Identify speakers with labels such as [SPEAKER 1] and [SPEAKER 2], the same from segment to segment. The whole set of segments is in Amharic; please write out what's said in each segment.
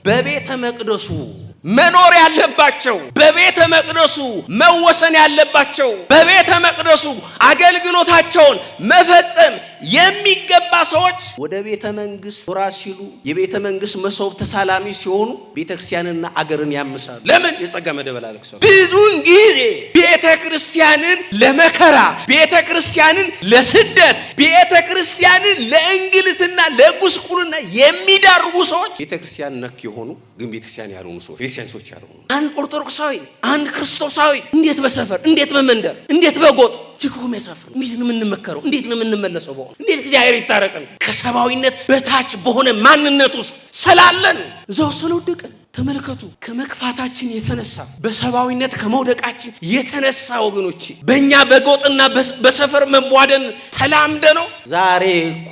[SPEAKER 1] በቤተ መቅደሱ መኖር ያለባቸው፣ በቤተ መቅደሱ መወሰን ያለባቸው፣ በቤተ መቅደሱ አገልግሎታቸውን መፈጸም የሚገባ ሰዎች ወደ ቤተ መንግስት ጎራ ሲሉ፣ የቤተ መንግስት መሶብ ተሳላሚ ሲሆኑ ቤተ ክርስቲያንና አገርን ያምሳሉ። ለምን? የጸጋ መደበላለቅ ሰው። ብዙውን ጊዜ ቤተ ክርስቲያንን ለመከራ፣ ቤተ ክርስቲያንን ለስደት፣ ቤተ ክርስቲያንን ለእንግልትና ለጉስቁልና የሚዳርጉ ሰዎች ቤተ ክርስቲያን ነክ የሆኑ ግን ቤተ ክርስቲያን ያልሆኑ ሰዎች፣ ቤተክርስቲያን ሰዎች ያልሆኑ። አንድ ኦርቶዶክሳዊ፣ አንድ ክርስቶሳዊ እንዴት በሰፈር፣ እንዴት በመንደር፣ እንዴት በጎጥ እጅግ እኮ የሚያሳፍር። እንዴት ነው የምንመከረው? እንዴት ነው የምንመለሰው? በሆነ እንዴት እግዚአብሔር ይታረቀን? ከሰብአዊነት በታች በሆነ ማንነት ውስጥ ስላለን፣ እዛው ስለወደቅን። ተመልከቱ፣ ከመክፋታችን የተነሳ፣ በሰብአዊነት ከመውደቃችን የተነሳ ወገኖች፣ በእኛ በጎጥና በሰፈር መቧደን ተላምደ ነው። ዛሬ እኮ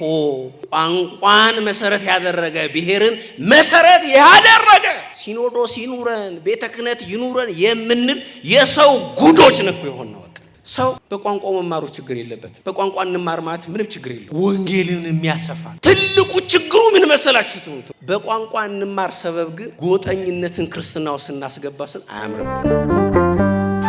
[SPEAKER 1] ቋንቋን መሰረት ያደረገ፣ ብሔርን መሰረት ያደረገ ሲኖዶስ ይኑረን፣ ቤተ ክህነት ይኑረን የምንል የሰው ጉዶች ነው እኮ የሆነው። በቃ ሰው በቋንቋው መማሩ ችግር የለበትም። በቋንቋ እንማር ማለት ምንም ችግር የለው። ወንጌልን የሚያሰፋ ትልቁ ችግሩ ምን መሰላችሁ? በቋንቋ እንማር ሰበብ ግን ጎጠኝነትን ክርስትናው ስናስገባ ስን አያምርብን።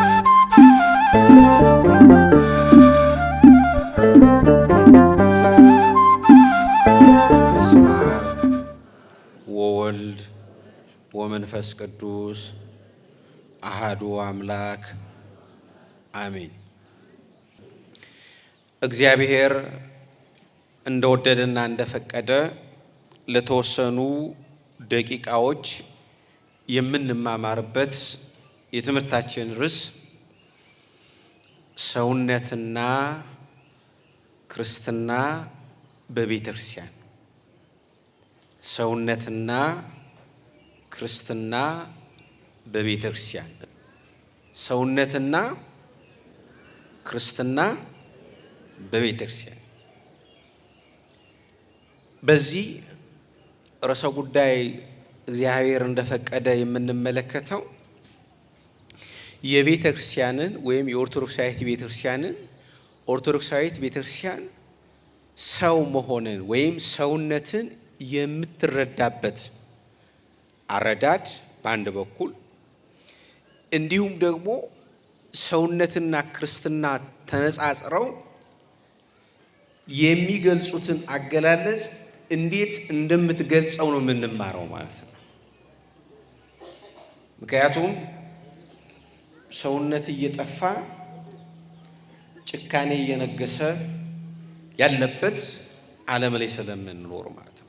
[SPEAKER 2] በስመ አብ ወወልድ ወመንፈስ ቅዱስ አሃዱ አምላክ አሜን። እግዚአብሔር እንደወደደና እንደፈቀደ ለተወሰኑ ደቂቃዎች የምንማማርበት የትምህርታችን ርዕስ ሰውነትና ክርስትና በቤተ ክርስቲያን፣ ሰውነትና ክርስትና በቤተ ክርስቲያን፣ ሰውነትና ክርስትና በቤተ ክርስቲያን። በዚህ ርዕሰ ጉዳይ እግዚአብሔር እንደፈቀደ የምንመለከተው የቤተ ክርስቲያንን ወይም የኦርቶዶክሳዊት ቤተ ክርስቲያንን፣ ኦርቶዶክሳዊት ቤተ ክርስቲያን ሰው መሆንን ወይም ሰውነትን የምትረዳበት አረዳድ በአንድ በኩል፣ እንዲሁም ደግሞ ሰውነትና ክርስትና ተነጻጽረው የሚገልጹትን አገላለጽ እንዴት እንደምትገልጸው ነው የምንማረው ማለት ነው። ምክንያቱም ሰውነት እየጠፋ፣ ጭካኔ እየነገሰ ያለበት ዓለም ላይ ስለምንኖር ማለት ነው።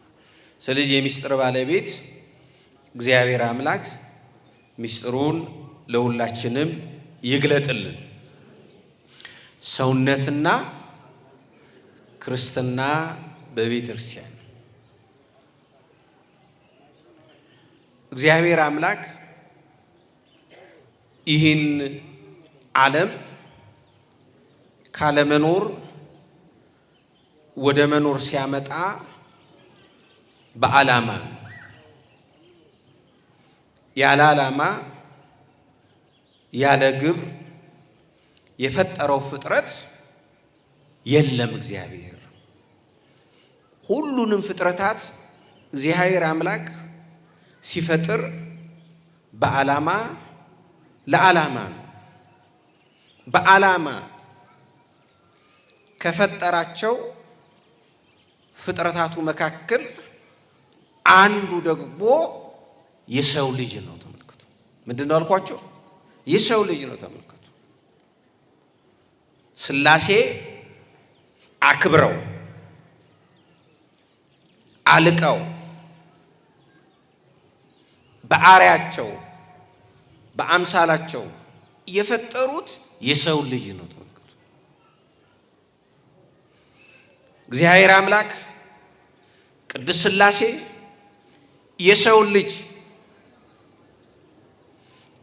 [SPEAKER 2] ስለዚህ የሚስጥር ባለቤት እግዚአብሔር አምላክ ሚስጥሩን ለሁላችንም ይግለጥልን። ሰውነትና ክርስትና በቤተ ክርስቲያን። እግዚአብሔር አምላክ ይህን ዓለም ካለመኖር ወደ መኖር ሲያመጣ በዓላማ ነው። ያለ ዓላማ፣ ያለ ግብር የፈጠረው ፍጥረት የለም። እግዚአብሔር ሁሉንም ፍጥረታት እግዚአብሔር አምላክ ሲፈጥር በዓላማ፣ ለዓላማ ነው። በዓላማ ከፈጠራቸው ፍጥረታቱ መካከል አንዱ ደግሞ የሰው ልጅ ነው። ተመልከቱ። ምንድን ነው አልኳቸው? የሰው ልጅ ነው። ተመልከቱ። ሥላሴ አክብረው፣ አልቀው፣ በአርአያቸው በአምሳላቸው የፈጠሩት የሰው ልጅ ነው። ተመልከቱ። እግዚአብሔር አምላክ ቅድስት ሥላሴ የሰውን ልጅ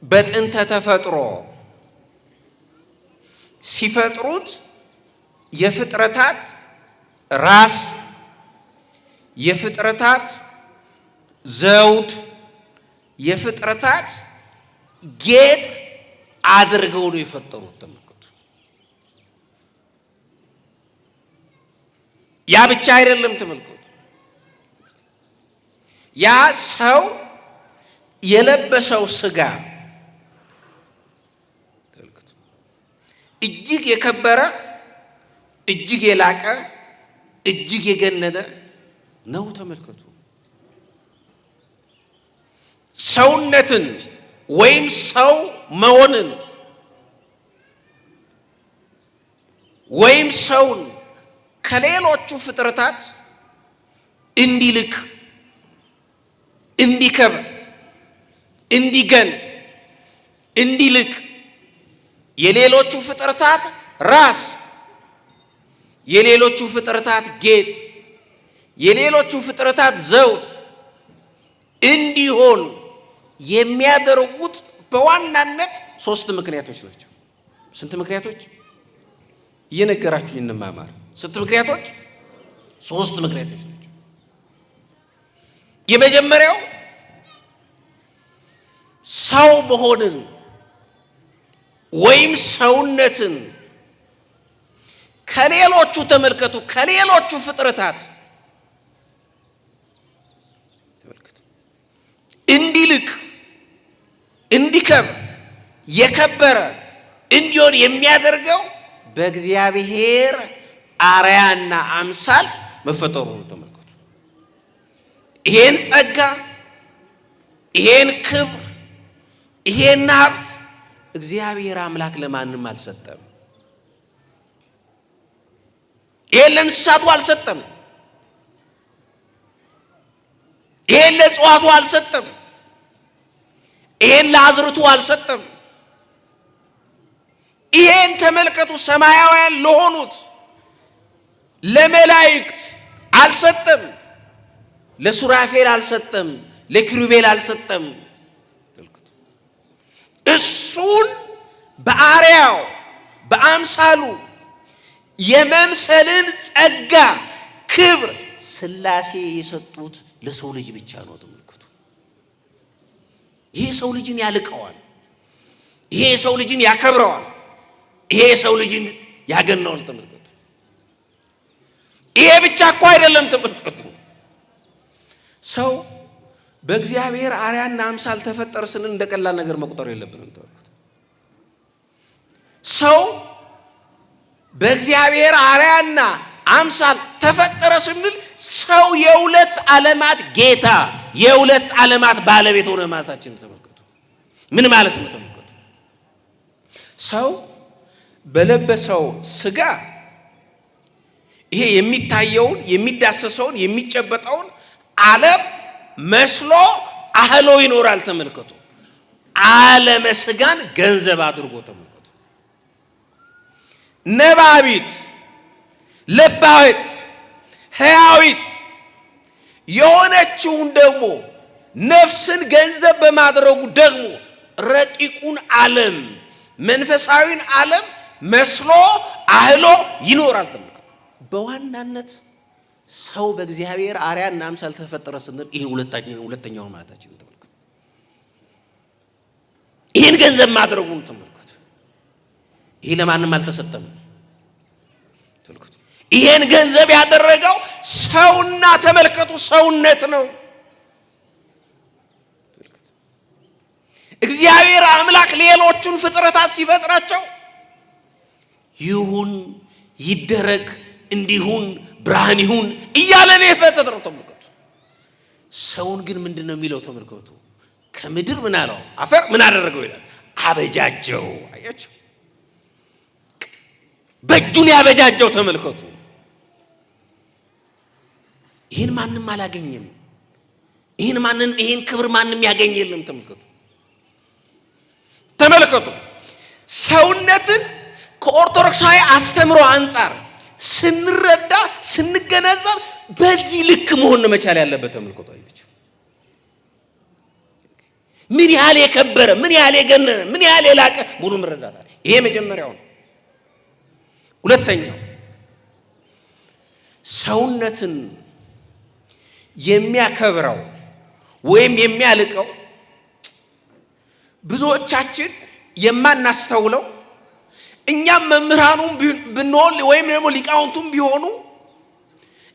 [SPEAKER 2] በጥንተ ተፈጥሮ ሲፈጥሩት የፍጥረታት ራስ፣ የፍጥረታት ዘውድ፣ የፍጥረታት ጌጥ አድርገው ነው የፈጠሩት። ተመልከቱ። ያ ብቻ አይደለም። ተመልከቱ። ያ ሰው የለበሰው ስጋ እጅግ የከበረ፣ እጅግ የላቀ፣ እጅግ የገነነ ነው። ተመልከቱ። ሰውነትን ወይም ሰው መሆንን ወይም ሰውን ከሌሎቹ ፍጥረታት እንዲልቅ፣ እንዲከብር፣ እንዲገን፣ እንዲልቅ የሌሎቹ ፍጥረታት ራስ፣ የሌሎቹ ፍጥረታት ጌጥ፣ የሌሎቹ ፍጥረታት ዘውድ እንዲሆን የሚያደርጉት በዋናነት ሶስት ምክንያቶች ናቸው። ስንት ምክንያቶች? እየነገራችሁ እንማማር። ስንት ምክንያቶች? ሶስት ምክንያቶች ናቸው። የመጀመሪያው ሰው መሆንን ወይም ሰውነትን ከሌሎቹ ተመልከቱ፣ ከሌሎቹ ፍጥረታት ተመልከቱ እንዲልቅ፣ እንዲከብር፣ የከበረ እንዲሆን የሚያደርገው በእግዚአብሔር አርአያና አምሳል መፈጠሩ ነው። ተመልከቱ። ይሄን ጸጋ፣ ይሄን ክብር፣ ይሄን ሀብት እግዚአብሔር አምላክ ለማንም አልሰጠም። ይሄን ለእንስሳቱ አልሰጠም። ይሄን ለእጽዋቱ አልሰጠም። ይሄን ለአዝርቱ አልሰጠም። ይሄን ተመልከቱ፣ ሰማያውያን ለሆኑት ለመላእክት አልሰጠም። ለሱራፌል አልሰጠም። ለኪሩቤል አልሰጠም። እሱን በአርአያው በአምሳሉ የመምሰልን ጸጋ ክብር ሥላሴ የሰጡት ለሰው ልጅ ብቻ ነው። ተመልከቱ። ይሄ ሰው ልጅን ያልቀዋል። ይሄ የሰው ልጅን ያከብረዋል። ይሄ የሰው ልጅን ያገነዋል። ተመልከቱ። ይሄ ብቻ እኮ አይደለም። ተመልከቱ። ሰው በእግዚአብሔር አርአያና አምሳል ተፈጠረ ስንል እንደ ቀላል ነገር መቁጠር የለብንም። ተመልከቱ። ሰው በእግዚአብሔር አርአያና አምሳል ተፈጠረ ስንል ሰው የሁለት ዓለማት ጌታ፣ የሁለት ዓለማት ባለቤት ሆነ ማለታችን ተመልከቱ። ምን ማለት ነው? ተመልከቱ። ሰው በለበሰው ስጋ ይሄ የሚታየውን፣ የሚዳሰሰውን፣ የሚጨበጠውን ዓለም መስሎ አህሎ ይኖራል። ተመልከቱ። ዓለመ ስጋን ገንዘብ አድርጎ ተመልከቱ። ነባቢት፣ ለባዊት፣ ሕያዊት የሆነችውን ደግሞ ነፍስን ገንዘብ በማድረጉ ደግሞ ረቂቁን ዓለም መንፈሳዊን ዓለም መስሎ አህሎ ይኖራል። ተመልከቱ። በዋናነት ሰው በእግዚአብሔር አርአያና አምሳል ተፈጠረ ስንል ይህን ሁለተኛውን ማለታችን ተመልከቱ። ይህን ገንዘብ ማድረጉን ተመልከቱ። ይህ ለማንም አልተሰጠም። ተመልከቱ። ይህን ገንዘብ ያደረገው ሰውና ተመልከቱ፣ ሰውነት ነው። እግዚአብሔር አምላክ ሌሎቹን ፍጥረታት ሲፈጥራቸው ይሁን ይደረግ እንዲሁን ብርሃን ይሁን እያለ ነው የፈጠረው። ተመልከቱ። ሰውን ግን ምንድን ነው የሚለው? ተመልከቱ። ከምድር ምን አለው? አፈር ምን አደረገው ይላል፣ አበጃጀው። አያችሁ፣ በእጁን ያበጃጀው። ተመልከቱ። ይህን ማንም አላገኘም። ይህን ክብር ማንም ያገኝ የለም። ተመልከቱ፣ ተመልከቱ። ሰውነትን ከኦርቶዶክሳዊ አስተምሮ አንጻር ስንረዳ ስንገነዘብ በዚህ ልክ መሆን መቻል ያለበት። ተመልከቱ። አያችሁ ምን ያህል የከበረ፣ ምን ያህል የገነነ፣ ምን ያህል የላቀ መሆኑን መረዳታል። ይሄ መጀመሪያው ነው። ሁለተኛው ሰውነትን የሚያከብረው ወይም የሚያልቀው ብዙዎቻችን የማናስተውለው እኛም መምህራኑም ብንሆን ወይም ደግሞ ሊቃውንቱም ቢሆኑ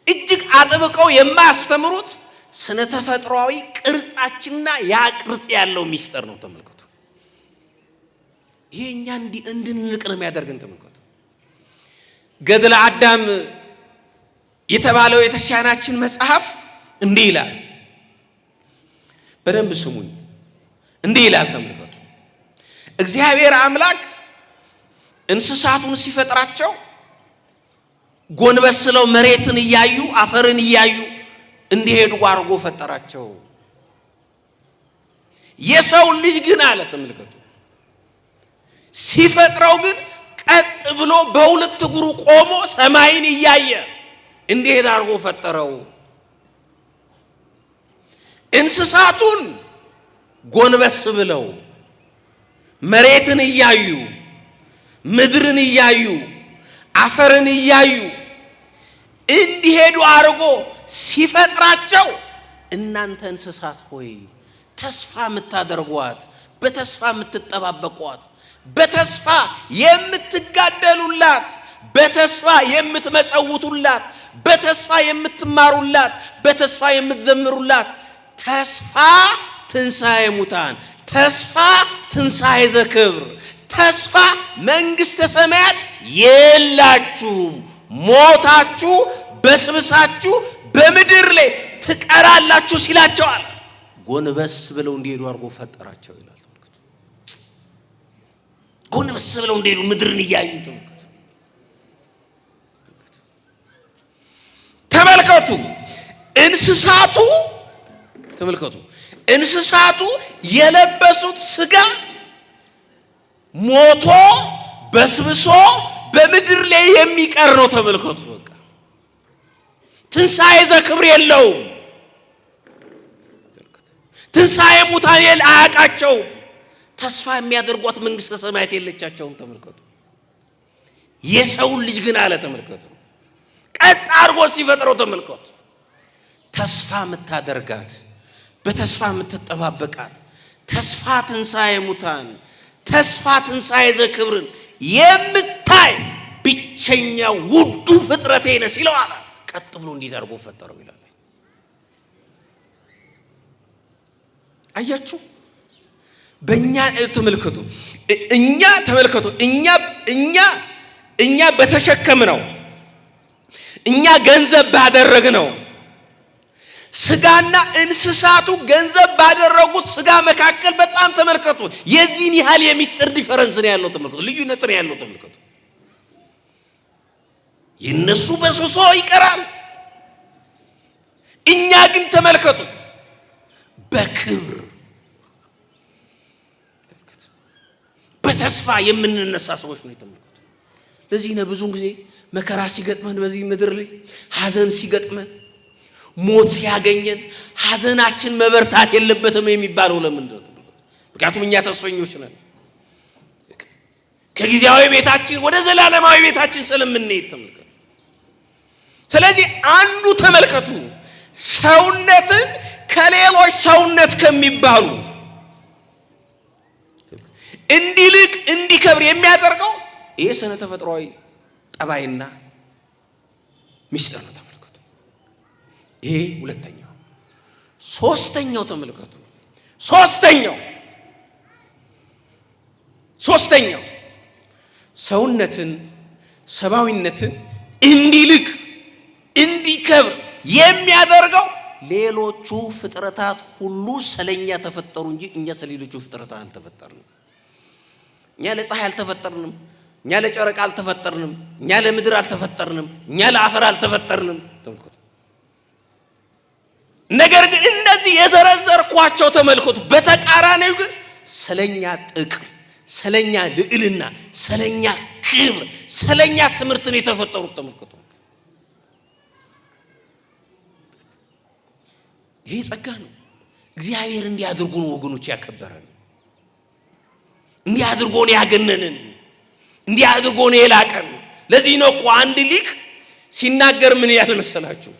[SPEAKER 2] እጅግ አጥብቀው የማያስተምሩት
[SPEAKER 1] ስነ ተፈጥሯዊ ቅርጻችንና ያ ቅርጽ ያለው ሚስጥር ነው። ተመልከቱ። ይሄ እኛ እንድንልቅ ነው የሚያደርገን። ተመልከቱ። ገድለ አዳም የተባለው የቤተክርስቲያናችን መጽሐፍ እንዲህ ይላል። በደንብ ስሙኝ። እንዲህ ይላል፣ ተመልከቱ። እግዚአብሔር አምላክ እንስሳቱን ሲፈጥራቸው ጎንበስ ብለው መሬትን እያዩ አፈርን እያዩ እንዲሄዱ አድርጎ ፈጠራቸው። የሰው ልጅ ግን አለ፣ ተመልከቱ፣ ሲፈጥረው ግን ቀጥ ብሎ በሁለት እግሩ ቆሞ ሰማይን እያየ እንዲሄድ አድርጎ ፈጠረው። እንስሳቱን ጎንበስ ብለው መሬትን እያዩ ምድርን እያዩ አፈርን እያዩ እንዲሄዱ አድርጎ ሲፈጥራቸው እናንተ እንስሳት ሆይ ተስፋ የምታደርጓት፣ በተስፋ የምትጠባበቋት፣ በተስፋ የምትጋደሉላት፣ በተስፋ የምትመጸውቱላት፣ በተስፋ የምትማሩላት፣ በተስፋ የምትዘምሩላት ተስፋ ትንሣኤ ሙታን፣ ተስፋ ትንሣኤ ዘክብር፣ ተስፋ መንግሥተ ሰማያት የላችሁም፣ ሞታችሁ በስብሳችሁ በምድር ላይ ትቀራላችሁ ሲላቸዋል። ጎንበስ ብለው እንዲሄዱ አድርጎ ፈጠራቸው ይላል። ተመልከቱ። ጎንበስ ብለው እንዲሄዱ ምድርን እያዩ ተመልከቱ። ተመልከቱ። እንስሳቱ ተመልከቱ። እንስሳቱ የለበሱት ስጋ ሞቶ በስብሶ በምድር ላይ የሚቀር ነው። ተመልከቱ። በቃ ትንሣኤ ዘክብር የለውም። ትንሣኤ ሙታን አያውቃቸውም። ተስፋ የሚያደርጓት መንግሥተ ሰማያት የለቻቸውም። ተመልከቱ። የሰውን ልጅ ግን አለ፣ ተመልከቱ፣ ቀጥ አድርጎ ሲፈጥረው ተመልከቱ። ተስፋ የምታደርጋት፣ በተስፋ የምትጠባበቃት ተስፋ ትንሣኤ ሙታን፣ ተስፋ ትንሣኤ ዘክብርን የምታይ ብቸኛ ውዱ ፍጥረቴ ነህ ሲለው አለ ቀጥ ብሎ እንዲህ አድርጎ ፈጠረው ይላል። አያችሁ፣ በእኛ ተመልከቱ፣ እኛ ተመልከቱ፣ እኛ እኛ እኛ በተሸከምነው፣ እኛ ገንዘብ ባደረግነው ስጋና እንስሳቱ ገንዘብ ባደረጉት ስጋ መካከል በጣም ተመልከቱ፣ የዚህን ያህል የሚስጥር difference ነው ያለው። ተመልከቱ፣ ልዩነት ነው ያለው። ተመልከቱ፣ የነሱ በስብሶ ይቀራል። እኛ ግን ተመልከቱ በክብር በተስፋ የምንነሳ ሰዎች ነው። ተመልከቱ። ለዚህ ነው ብዙውን ጊዜ መከራ ሲገጥመን በዚህ ምድር ላይ ሐዘን ሲገጥመን ሞት ሲያገኘን ሐዘናችን መበርታት የለበትም የሚባለው ለምንድን ነው? ምክንያቱም እኛ ተስፈኞች ነን። ከጊዜያዊ ቤታችን ወደ ዘላለማዊ ቤታችን ስለምንሄድ ተመልከቱ። ስለዚህ አንዱ ተመልከቱ ሰውነትን ከሌሎች ሰውነት ከሚባሉ እንዲልቅ እንዲከብር የሚያደርገው ይህ ስነ ተፈጥሯዊ ጠባይና ሚስጥር ነው። ተመልከቱ። ይሄ ሁለተኛው። ሶስተኛው ተመልከቱ። ሶስተኛው ሰውነትን ሰብአዊነትን እንዲልቅ እንዲከብር የሚያደርገው ሌሎቹ ፍጥረታት ሁሉ ስለኛ ተፈጠሩ እንጂ እኛ ስለሌሎቹ ፍጥረታት አልተፈጠርንም። እኛ ለፀሐይ አልተፈጠርንም። እኛ ለጨረቃ አልተፈጠርንም። እኛ ለምድር አልተፈጠርንም። እኛ ለአፈር አልተፈጠርንም። ተመልከቱ። ነገር ግን እነዚህ የዘረዘርኳቸው ተመልከቱ፣ በተቃራኒው ግን ስለኛ ጥቅም፣ ስለኛ ልዕልና፣ ስለኛ ክብር፣ ስለኛ ትምህርት ነው የተፈጠሩት። ተመልከቱ። ይህ ጸጋ ነው። እግዚአብሔር እንዲህ አድርጎ ነው ወገኖች ያከበረን፣ እንዲህ አድርጎ ነው ያገነንን፣ እንዲህ አድርጎ ነው የላቀን። ለዚህ ነው እኮ አንድ ሊቅ ሲናገር ምን ያህል መሰላችሁ?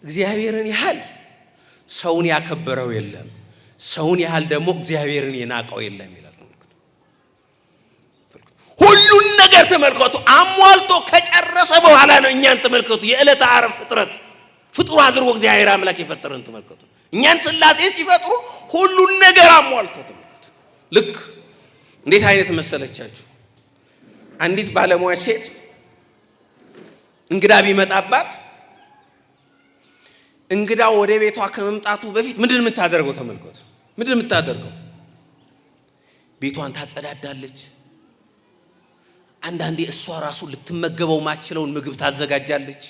[SPEAKER 1] እግዚአብሔርን ያህል ሰውን ያከበረው የለም፣ ሰውን ያህል ደግሞ እግዚአብሔርን የናቀው የለም ይላል። ተመልከቱ። ሁሉን ነገር ተመልከቱ አሟልቶ ከጨረሰ በኋላ ነው እኛን ተመልከቱ የዕለተ ዓርብ ፍጥረት ፍጡር አድርጎ እግዚአብሔር አምላክ የፈጠረን ተመልከቱ። እኛን ሥላሴ ሲፈጥሩ ሁሉን ነገር አሟልተው ተመልከቱ። ልክ እንዴት አይነት መሰለቻችሁ? አንዲት ባለሙያ ሴት እንግዳ ቢመጣባት እንግዳው ወደ ቤቷ ከመምጣቱ በፊት ምንድን የምታደርገው ተመልከቱ። ምንድን የምታደርገው? ቤቷን ታጸዳዳለች። አንዳንዴ እሷ ራሱ ልትመገበው ማችለውን ምግብ ታዘጋጃለች።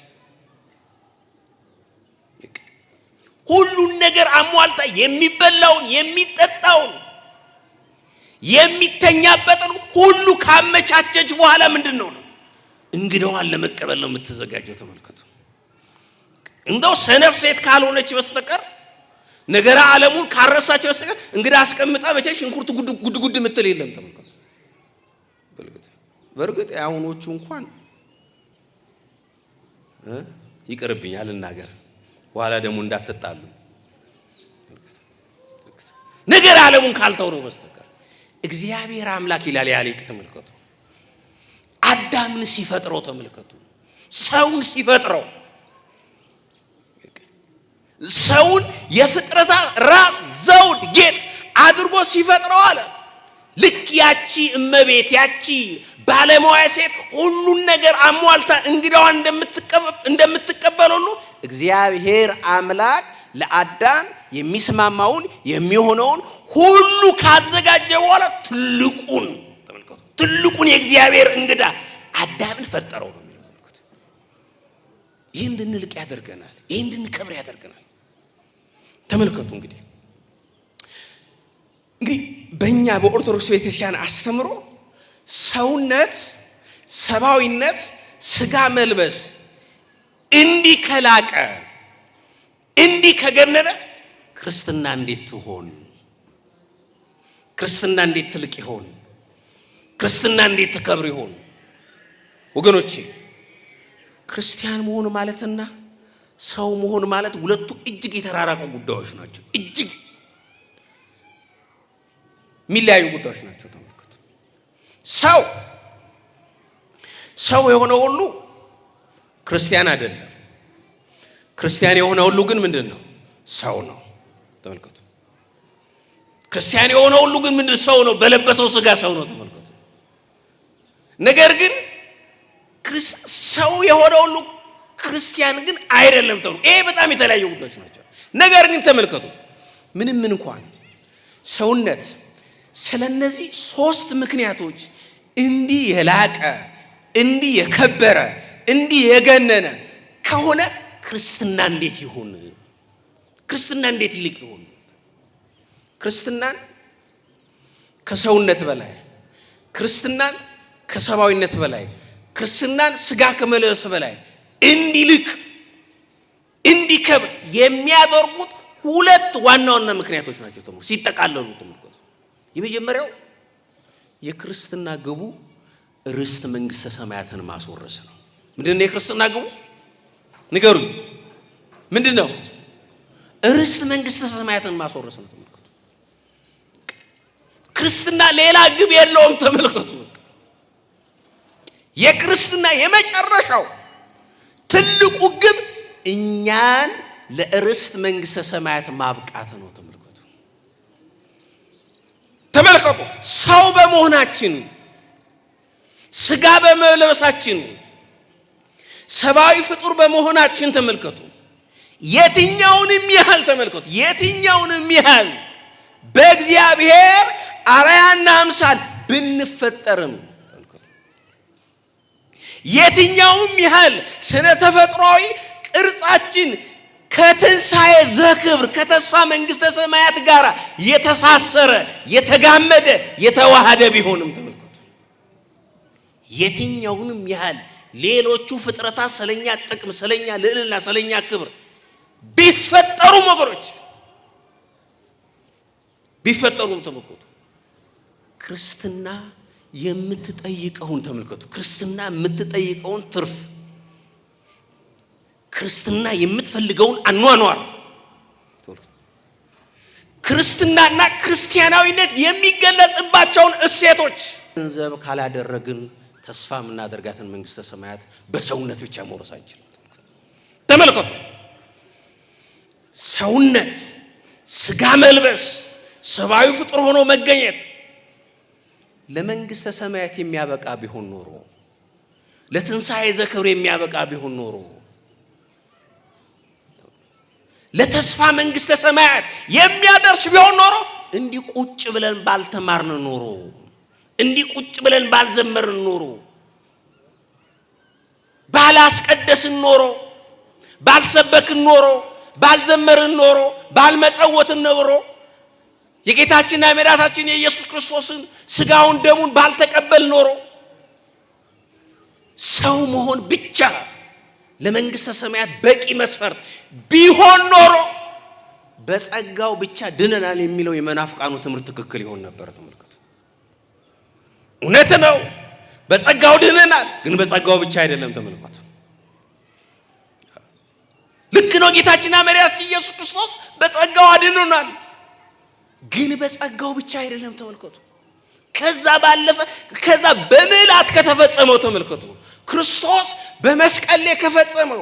[SPEAKER 1] ሁሉን ነገር አሟልታ የሚበላውን፣ የሚጠጣውን፣ የሚተኛበትን ሁሉ ካመቻቸች በኋላ ምንድን ነው ነው እንግዳዋን ለመቀበል ነው የምትዘጋጀው። ተመልከቱ። እንደው ሰነፍ ሴት ካልሆነች በስተቀር ነገረ ዓለሙን ካረሳች በስተቀር እንግዳ አስቀምጣ መቼ ሽንኩርት ጉድ ጉድ የምትል የለም። ተመልከቱ። በእርግጥ የአሁኖቹ እንኳን ይቅርብኝ አልናገር፣ በኋላ ደግሞ እንዳትጣሉ። ነገር ዓለሙን ካልተውነው በስተቀር እግዚአብሔር አምላክ ይላል ያ ሊቅ። ተመልከቱ። አዳምን ሲፈጥረው ተመልከቱ። ሰውን ሲፈጥረው ሰውን የፍጥረታት ራስ ዘውድ ጌጥ አድርጎ ሲፈጥረው አለ ልክ ያቺ እመቤት ያቺ ባለሙያ ሴት ሁሉን ነገር አሟልታ እንግዳዋን እንደምትቀበል ሁሉ እግዚአብሔር አምላክ ለአዳም የሚስማማውን የሚሆነውን ሁሉ ካዘጋጀ በኋላ ትልቁን ተመልከቱ፣ ትልቁን የእግዚአብሔር እንግዳ አዳምን ፈጠረው ነው የሚለው። ተመልከቱ። ይህ እንድንልቅ ያደርገናል። ይህ እንድንከብር ያደርገናል። ተመልከቱ እንግዲህ በእኛ በኦርቶዶክስ ቤተክርስቲያን አስተምሮ ሰውነት፣ ሰብአዊነት፣ ስጋ መልበስ እንዲህ ከላቀ እንዲህ ከገነነ ክርስትና እንዴት ትሆን? ክርስትና እንዴት ትልቅ ይሆን? ክርስትና እንዴት ትከብር ይሆን? ወገኖቼ ክርስቲያን መሆን ማለትና ሰው መሆን ማለት ሁለቱ እጅግ የተራራቁ ጉዳዮች ናቸው። እጅግ የሚለያዩ ጉዳዮች ናቸው። ተመልከቱ። ሰው የሆነ ሁሉ ክርስቲያን አይደለም። ክርስቲያን የሆነ ሁሉ ግን ምንድን ነው? ሰው ነው። ተመልከቱ። ክርስቲያን የሆነ ሁሉ ግን ምንድን ሰው ነው። በለበሰው ስጋ ሰው ነው። ተመልከቱ። ነገር ግን ሰው የሆነ ሁሉ ክርስቲያን ግን አይደለም ተብሎ ይሄ በጣም የተለያዩ ጉዳዮች ናቸው። ነገር ግን ተመልከቱ፣ ምንም እንኳን ሰውነት ስለነዚህ ሶስት ምክንያቶች እንዲህ የላቀ እንዲህ የከበረ እንዲህ የገነነ ከሆነ ክርስትና እንዴት ይሁን? ክርስትና እንዴት ይልቅ ይሁን? ክርስትናን ከሰውነት በላይ፣ ክርስትናን ከሰብአዊነት በላይ፣ ክርስትናን ስጋ ከመለበስ በላይ እንዲልቅ እንዲከብር የሚያደርጉት ሁለት ዋና ዋና ምክንያቶች ናቸው። ተመልከቱ፣ ሲጠቃለሉ ተመልከቱ። የመጀመሪያው የክርስትና ግቡ ርስት መንግስተ ሰማያትን ማስወረስ ነው። ምንድን ነው የክርስትና ግቡ? ንገሩኝ። ምንድን ነው? ርስት መንግስተ ሰማያትን ማስወረስ ነው። ተመልከቱ። ክርስትና ሌላ ግብ የለውም። ተመልከቱ። የክርስትና የመጨረሻው ትልቁ ግብ እኛን ለርስት መንግስተ ሰማያት ማብቃት ነው። ተመልከቱ። ተመልከቱ። ሰው በመሆናችን ስጋ በመለበሳችን ሰብአዊ ፍጡር በመሆናችን ተመልከቱ፣ የትኛውንም ያህል ተመልከቱ፣ የትኛውንም ያህል በእግዚአብሔር አርአያና አምሳል ብንፈጠርም ተመልከቱ፣ የትኛውም ያህል ስነ ተፈጥሯዊ ቅርጻችን ከትንሣኤ ዘክብር ከተስፋ መንግስተ ሰማያት ጋር የተሳሰረ የተጋመደ የተዋሃደ ቢሆንም ተመልከቱ፣ የትኛውንም ያህል ሌሎቹ ፍጥረታት ስለኛ ጥቅም፣ ስለኛ ልዕልና፣ ስለኛ ክብር ቢፈጠሩም ወገኖች ቢፈጠሩም ተመልከቱ፣ ክርስትና የምትጠይቀውን ተመልከቱ፣ ክርስትና የምትጠይቀውን ትርፍ፣ ክርስትና የምትፈልገውን አኗኗር፣ ክርስትናና ክርስቲያናዊነት የሚገለጽባቸውን እሴቶች ገንዘብ ካላደረግን ተስፋ የምናደርጋትን መንግስተ ሰማያት በሰውነት ብቻ መውረስ አንችልም። ተመልከቱ። ሰውነት፣ ስጋ መልበስ፣ ሰብአዊ ፍጡር ሆኖ መገኘት ለመንግስተ ሰማያት የሚያበቃ ቢሆን ኖሮ፣ ለትንሣኤ ዘክብር የሚያበቃ ቢሆን ኖሮ፣ ለተስፋ መንግስተ ሰማያት የሚያደርስ ቢሆን ኖሮ እንዲህ ቁጭ ብለን ባልተማርን ኖሮ፣ እንዲህ ቁጭ ብለን ባልዘመርን ኖሮ፣ ባላስቀደስን ኖሮ፣ ባልሰበክን ኖሮ፣ ባልዘመርን ኖሮ፣ ባልመጸወትን ኖሮ፣ የጌታችንና የመድኃኒታችን የኢየሱስ ክርስቶስን ስጋውን ደሙን ባልተቀበል ኖሮ፣ ሰው መሆን ብቻ ለመንግስተ ሰማያት በቂ መስፈርት ቢሆን ኖሮ በጸጋው ብቻ ድነናል የሚለው የመናፍቃኑ ትምህርት ትክክል ይሆን ነበር። ተመልከቱ። እውነት ነው፣ በጸጋው ድነናል፣ ግን በጸጋው ብቻ አይደለም። ተመልከቱ። ልክ ነው። ጌታችንና መድኃኒታችን ኢየሱስ ክርስቶስ በጸጋው አድኖናል፣ ግን በጸጋው ብቻ አይደለም። ተመልከቱ። ከዛ ባለፈ ከዛ በምልአት ከተፈጸመው ተመልከቱ፣ ክርስቶስ በመስቀል ላይ ከፈጸመው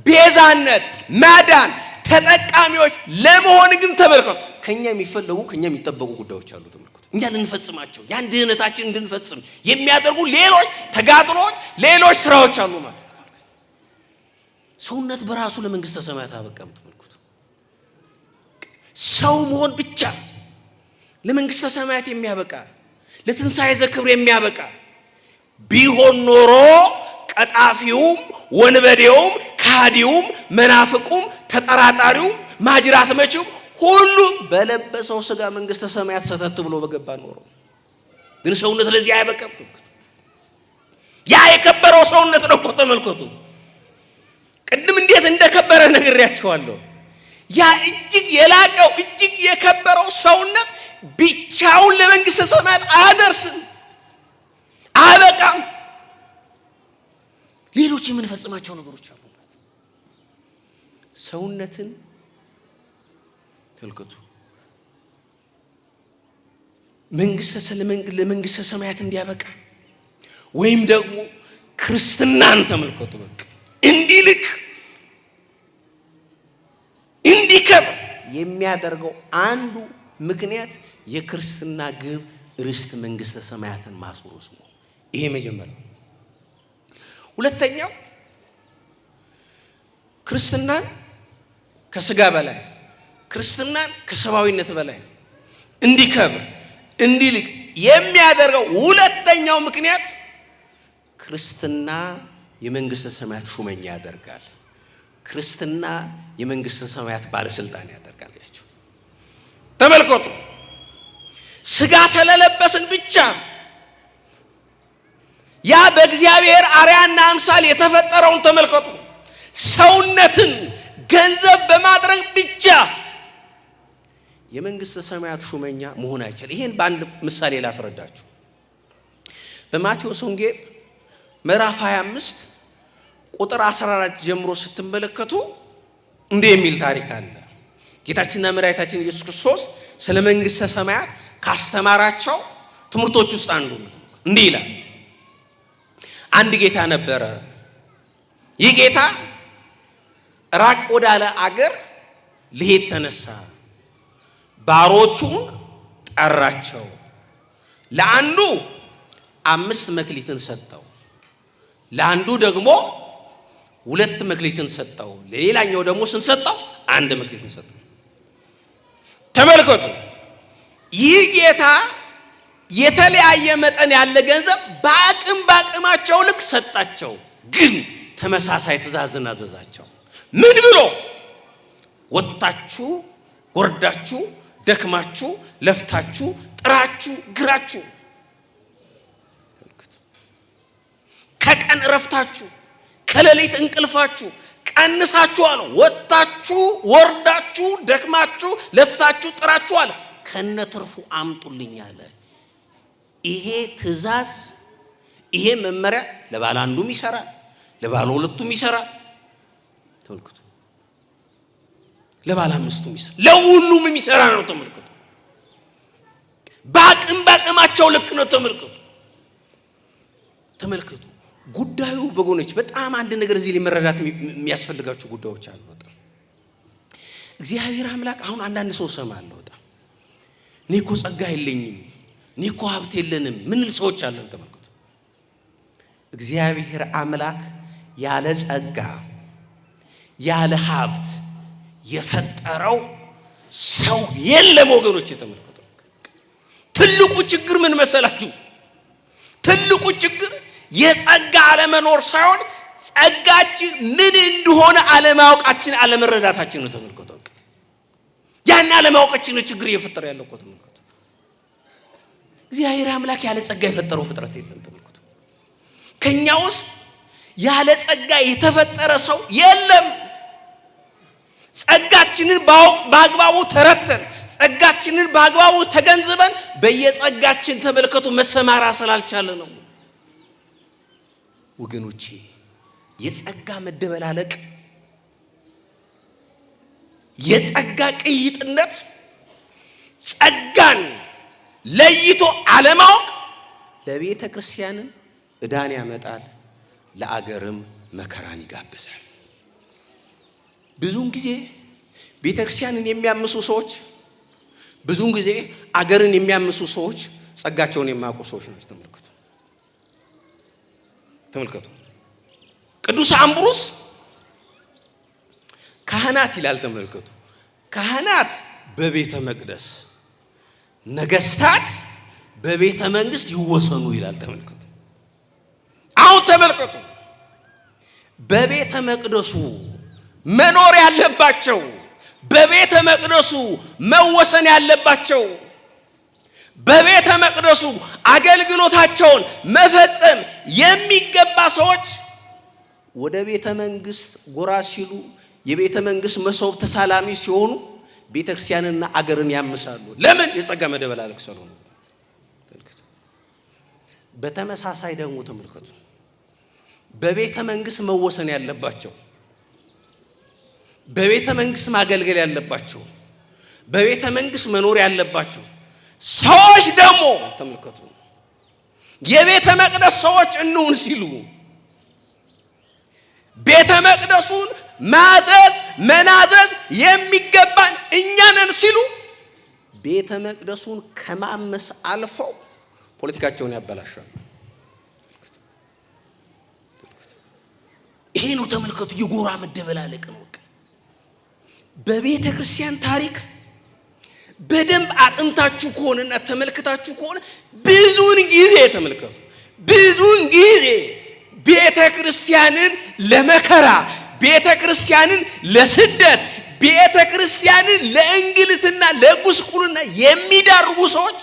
[SPEAKER 1] ቤዛነት ማዳን ተጠቃሚዎች ለመሆን ግን ተመልከቱ፣ ከኛ የሚፈለጉ ከኛ የሚጠበቁ ጉዳዮች አሉ። ተመልከቱ፣ እኛ ልንፈጽማቸው ያን ድህነታችን እንድንፈጽም የሚያደርጉ ሌሎች ተጋድሎች፣ ሌሎች ስራዎች አሉ ማለት ነው። ሰውነት በራሱ ለመንግስተ ሰማያት አበቃም። ተመልከቱ፣ ሰው መሆን ብቻ ለመንግስተ ሰማያት የሚያበቃ ለትንሣኤ ዘክብር የሚያበቃ ቢሆን ኖሮ ቀጣፊውም ወንበዴውም ካዲውም መናፍቁም ተጠራጣሪውም ማጅራት መቺውም ሁሉም በለበሰው ስጋ መንግስተ ሰማያት ሰተት ብሎ በገባ ኖሮ። ግን ሰውነት ለዚህ አያበቃም። ያ የከበረው ሰውነት ነው እኮ ተመልከቱ። ቅድም እንዴት እንደከበረ ነግሬያቸዋለሁ። ያ እጅግ የላቀው እጅግ የከበረው ሰውነት ብቻውን ለመንግስተ ሰማያት አያደርስም፣ አያበቃም። ሌሎች የምንፈጽማቸው ነገሮች አሉ። ሰውነትን ተመልከቱ፣ ለመንግስተ ሰማያት እንዲያበቃ ወይም ደግሞ ክርስትናን ተመልከቱ፣ በቃ እንዲልቅ እንዲከብር የሚያደርገው አንዱ ምክንያት የክርስትና ግብ ርስት መንግስተ ሰማያትን ማስወረስ ነው። ይሄ መጀመሪያው። ሁለተኛው ክርስትናን ከስጋ በላይ ክርስትናን ከሰብአዊነት በላይ እንዲከብር እንዲልቅ የሚያደርገው ሁለተኛው ምክንያት ክርስትና የመንግስተ ሰማያት ሹመኛ ያደርጋል። ክርስትና የመንግስተ ሰማያት ባለስልጣን ያደርጋል። ያቸው ተመልከቱ፣ ስጋ ስለለበስን ብቻ ያ በእግዚአብሔር አርአያና አምሳል የተፈጠረውን ተመልከቱ፣ ሰውነትን ገንዘብ በማድረግ ብቻ የመንግስተ ሰማያት ሹመኛ መሆን አይቻልም። ይሄን በአንድ ምሳሌ ላስረዳችሁ። በማቴዎስ ወንጌል ምዕራፍ 25 ቁጥር 14 ጀምሮ ስትመለከቱ እንዲህ የሚል ታሪክ አለ። ጌታችንና መድኃኒታችን ኢየሱስ ክርስቶስ ስለ መንግስተ ሰማያት ካስተማራቸው ትምህርቶች ውስጥ አንዱ ነው። እንዲህ ይላል። አንድ ጌታ ነበረ። ይህ ጌታ ራቅ ወዳለ አገር ሊሄድ ተነሳ። ባሮቹን ጠራቸው። ለአንዱ 5 መክሊትን ሰጠው፣ ለአንዱ ደግሞ 2 መክሊትን ሰጠው፣ ለሌላኛው ደግሞ ስንት ሰጠው? 1 መክሊትን ሰጠው። ተመልከቱ፣ ይህ ጌታ የተለያየ መጠን ያለ ገንዘብ በአቅም በአቅማቸው ልክ ሰጣቸው። ግን ተመሳሳይ ትእዛዝን አዘዛቸው። ምን ብሎ? ወጥታችሁ ወርዳችሁ ደክማችሁ ለፍታችሁ ጥራችሁ ግራችሁ ከቀን እረፍታችሁ ከሌሊት እንቅልፋችሁ ቀንሳችሁ አለ። ወጥታችሁ ወርዳችሁ ደክማችሁ ለፍታችሁ ጥራችሁ አለ፣ ከነትርፉ አምጡልኝ አለ። ይሄ ትእዛዝ ይሄ መመሪያ ለባለ አንዱም ይሰራል፣ ለባለ ሁለቱም ይሰራል። ተመልከቱ፣ ለባለ አምስቱም ይሰራል፣ ለሁሉም የሚሰራ ነው። ተመልከቱ፣ በአቅም በአቅማቸው ልክ ነው። ተመልከቱ፣ ተመልከቱ ጉዳዩ በጎኖች በጣም አንድ ነገር እዚህ ላይ መረዳት የሚያስፈልጋችሁ ጉዳዮች አሉ። በጣም እግዚአብሔር አምላክ አሁን አንዳንድ ሰው ሰማለሁ፣ በጣም እኔ እኮ ጸጋ የለኝም፣ እኔ እኮ ሀብት የለንም ምንል ሰዎች አለን። ተመልከቱ። እግዚአብሔር አምላክ ያለ ጸጋ ያለ ሀብት የፈጠረው ሰው የለም ወገኖች፣ ተመልከቱ። ትልቁ ችግር ምን መሰላችሁ? ትልቁ ችግር የጸጋ አለመኖር ሳይሆን ጸጋችን ምን እንደሆነ አለማወቃችን፣ አለመረዳታችን ነው። ተመልከቱ። ያን አለማወቃችን ነው ችግር እየፈጠረ ያለው እኮ። ተመልከቱ። እግዚአብሔር አምላክ ያለ ጸጋ የፈጠረው ፍጥረት የለም። ተመልከቱ። ከኛ ውስጥ ያለ ጸጋ የተፈጠረ ሰው የለም። ጸጋችንን በአግባቡ ተረድተን፣ ጸጋችንን በአግባቡ ተገንዝበን በየጸጋችን ተመልከቱ መሰማራ ስላልቻለ ነው ወገኖቼ። የጸጋ መደበላለቅ፣ የጸጋ ቅይጥነት፣ ጸጋን ለይቶ አለማወቅ ለቤተ ክርስቲያንም ዕዳን ያመጣል፣ ለአገርም መከራን ይጋብዛል። ብዙውን ጊዜ ቤተ ክርስቲያንን የሚያምሱ ሰዎች፣ ብዙውን ጊዜ አገርን የሚያምሱ ሰዎች ጸጋቸውን የማያውቁ ሰዎች ናቸው። ተመልከቱ፣ ተመልከቱ። ቅዱስ አምብሮስ ካህናት ይላል። ተመልከቱ። ካህናት በቤተ መቅደስ፣ ነገስታት በቤተ መንግስት ይወሰኑ ይላል። ተመልከቱ። አሁን ተመልከቱ፣ በቤተ መቅደሱ መኖር ያለባቸው፣ በቤተ መቅደሱ መወሰን ያለባቸው፣ በቤተ መቅደሱ አገልግሎታቸውን መፈጸም የሚገባ ሰዎች ወደ ቤተ መንግስት ጎራ ሲሉ፣ የቤተ መንግስት መሶብ ተሳላሚ ሲሆኑ ቤተ ክርስቲያንና አገርን ያምሳሉ። ለምን? የጸጋ መደበላለቅ ስለሆነ። በተመሳሳይ ደግሞ ተመልከቱ፣ በቤተ መንግስት መወሰን ያለባቸው፣ በቤተ መንግስት ማገልገል ያለባቸው፣ በቤተ መንግስት መኖር ያለባቸው ሰዎች ደግሞ ተመልከቱ፣ የቤተ መቅደስ ሰዎች እንሁን ሲሉ፣ ቤተ መቅደሱን ማዘዝ መናዘዝ የሚገባን እኛ ነን ሲሉ ቤተ መቅደሱን ከማመስ አልፈው ፖለቲካቸውን ያበላሻሉ። ይሄ ነው ተመልከቱ፣ የጎራ መደበላለቅ ነው። በቤተ ክርስቲያን ታሪክ በደንብ አጥንታችሁ ከሆነና ተመልክታችሁ ከሆነ ብዙውን ጊዜ ተመልከቱ፣ ብዙውን ጊዜ ቤተ ክርስቲያንን ለመከራ፣ ቤተ ክርስቲያንን ለስደት፣ ቤተ ክርስቲያንን ለእንግልትና ለጉስቁልና የሚዳርጉ ሰዎች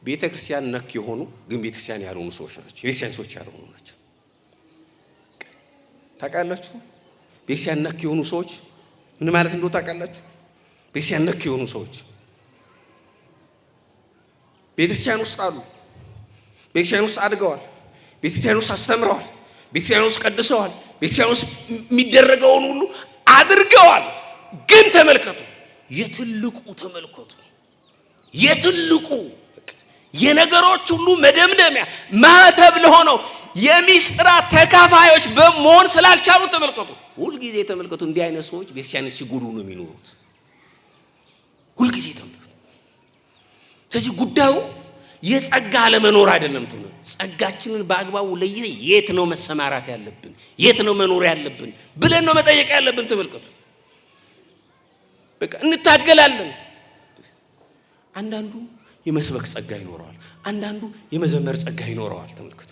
[SPEAKER 1] ቤተ ክርስቲያን ነክ የሆኑ ግን ቤተ ክርስቲያን ያልሆኑ ሰዎች ናቸው። የቤተ ክርስቲያን ሰዎች ያልሆኑ ናቸው። ታውቃላችሁ? ቤተክርስቲያን ነክ የሆኑ ሰዎች ምን ማለት እንደሆነ ታውቃላችሁ? ቤተክርስቲያን ነክ የሆኑ ሰዎች ቤተክርስቲያን ውስጥ አሉ። ቤተክርስቲያን ውስጥ አድገዋል። ቤተክርስቲያን ውስጥ አስተምረዋል። ቤተክርስቲያን ውስጥ ቀድሰዋል። ቤተክርስቲያን ውስጥ የሚደረገውን ሁሉ አድርገዋል። ግን ተመልከቱ፣ የትልቁ ተመልከቱ፣ የትልቁ የነገሮች ሁሉ መደምደሚያ ማህተብ ለሆነው የሚስጥራት ተካፋዮች በመሆን ስላልቻሉ ተመልከቱ። ሁልጊዜ ተመልከቱ፣ እንዲህ አይነት ሰዎች ቤተክርስቲያን ሲጎዱ ነው የሚኖሩት። ሁልጊዜ ተመልከቱ። ስለዚህ ጉዳዩ የጸጋ አለመኖር አይደለም። ጸጋችንን በአግባቡ ለይተን የት ነው መሰማራት ያለብን፣ የት ነው መኖር ያለብን ብለን ነው መጠየቅ ያለብን። ተመልከቱ። በቃ እንታገላለን። አንዳንዱ የመስበክ ጸጋ ይኖረዋል፣ አንዳንዱ የመዘመር ጸጋ ይኖረዋል። ተመልከቱ።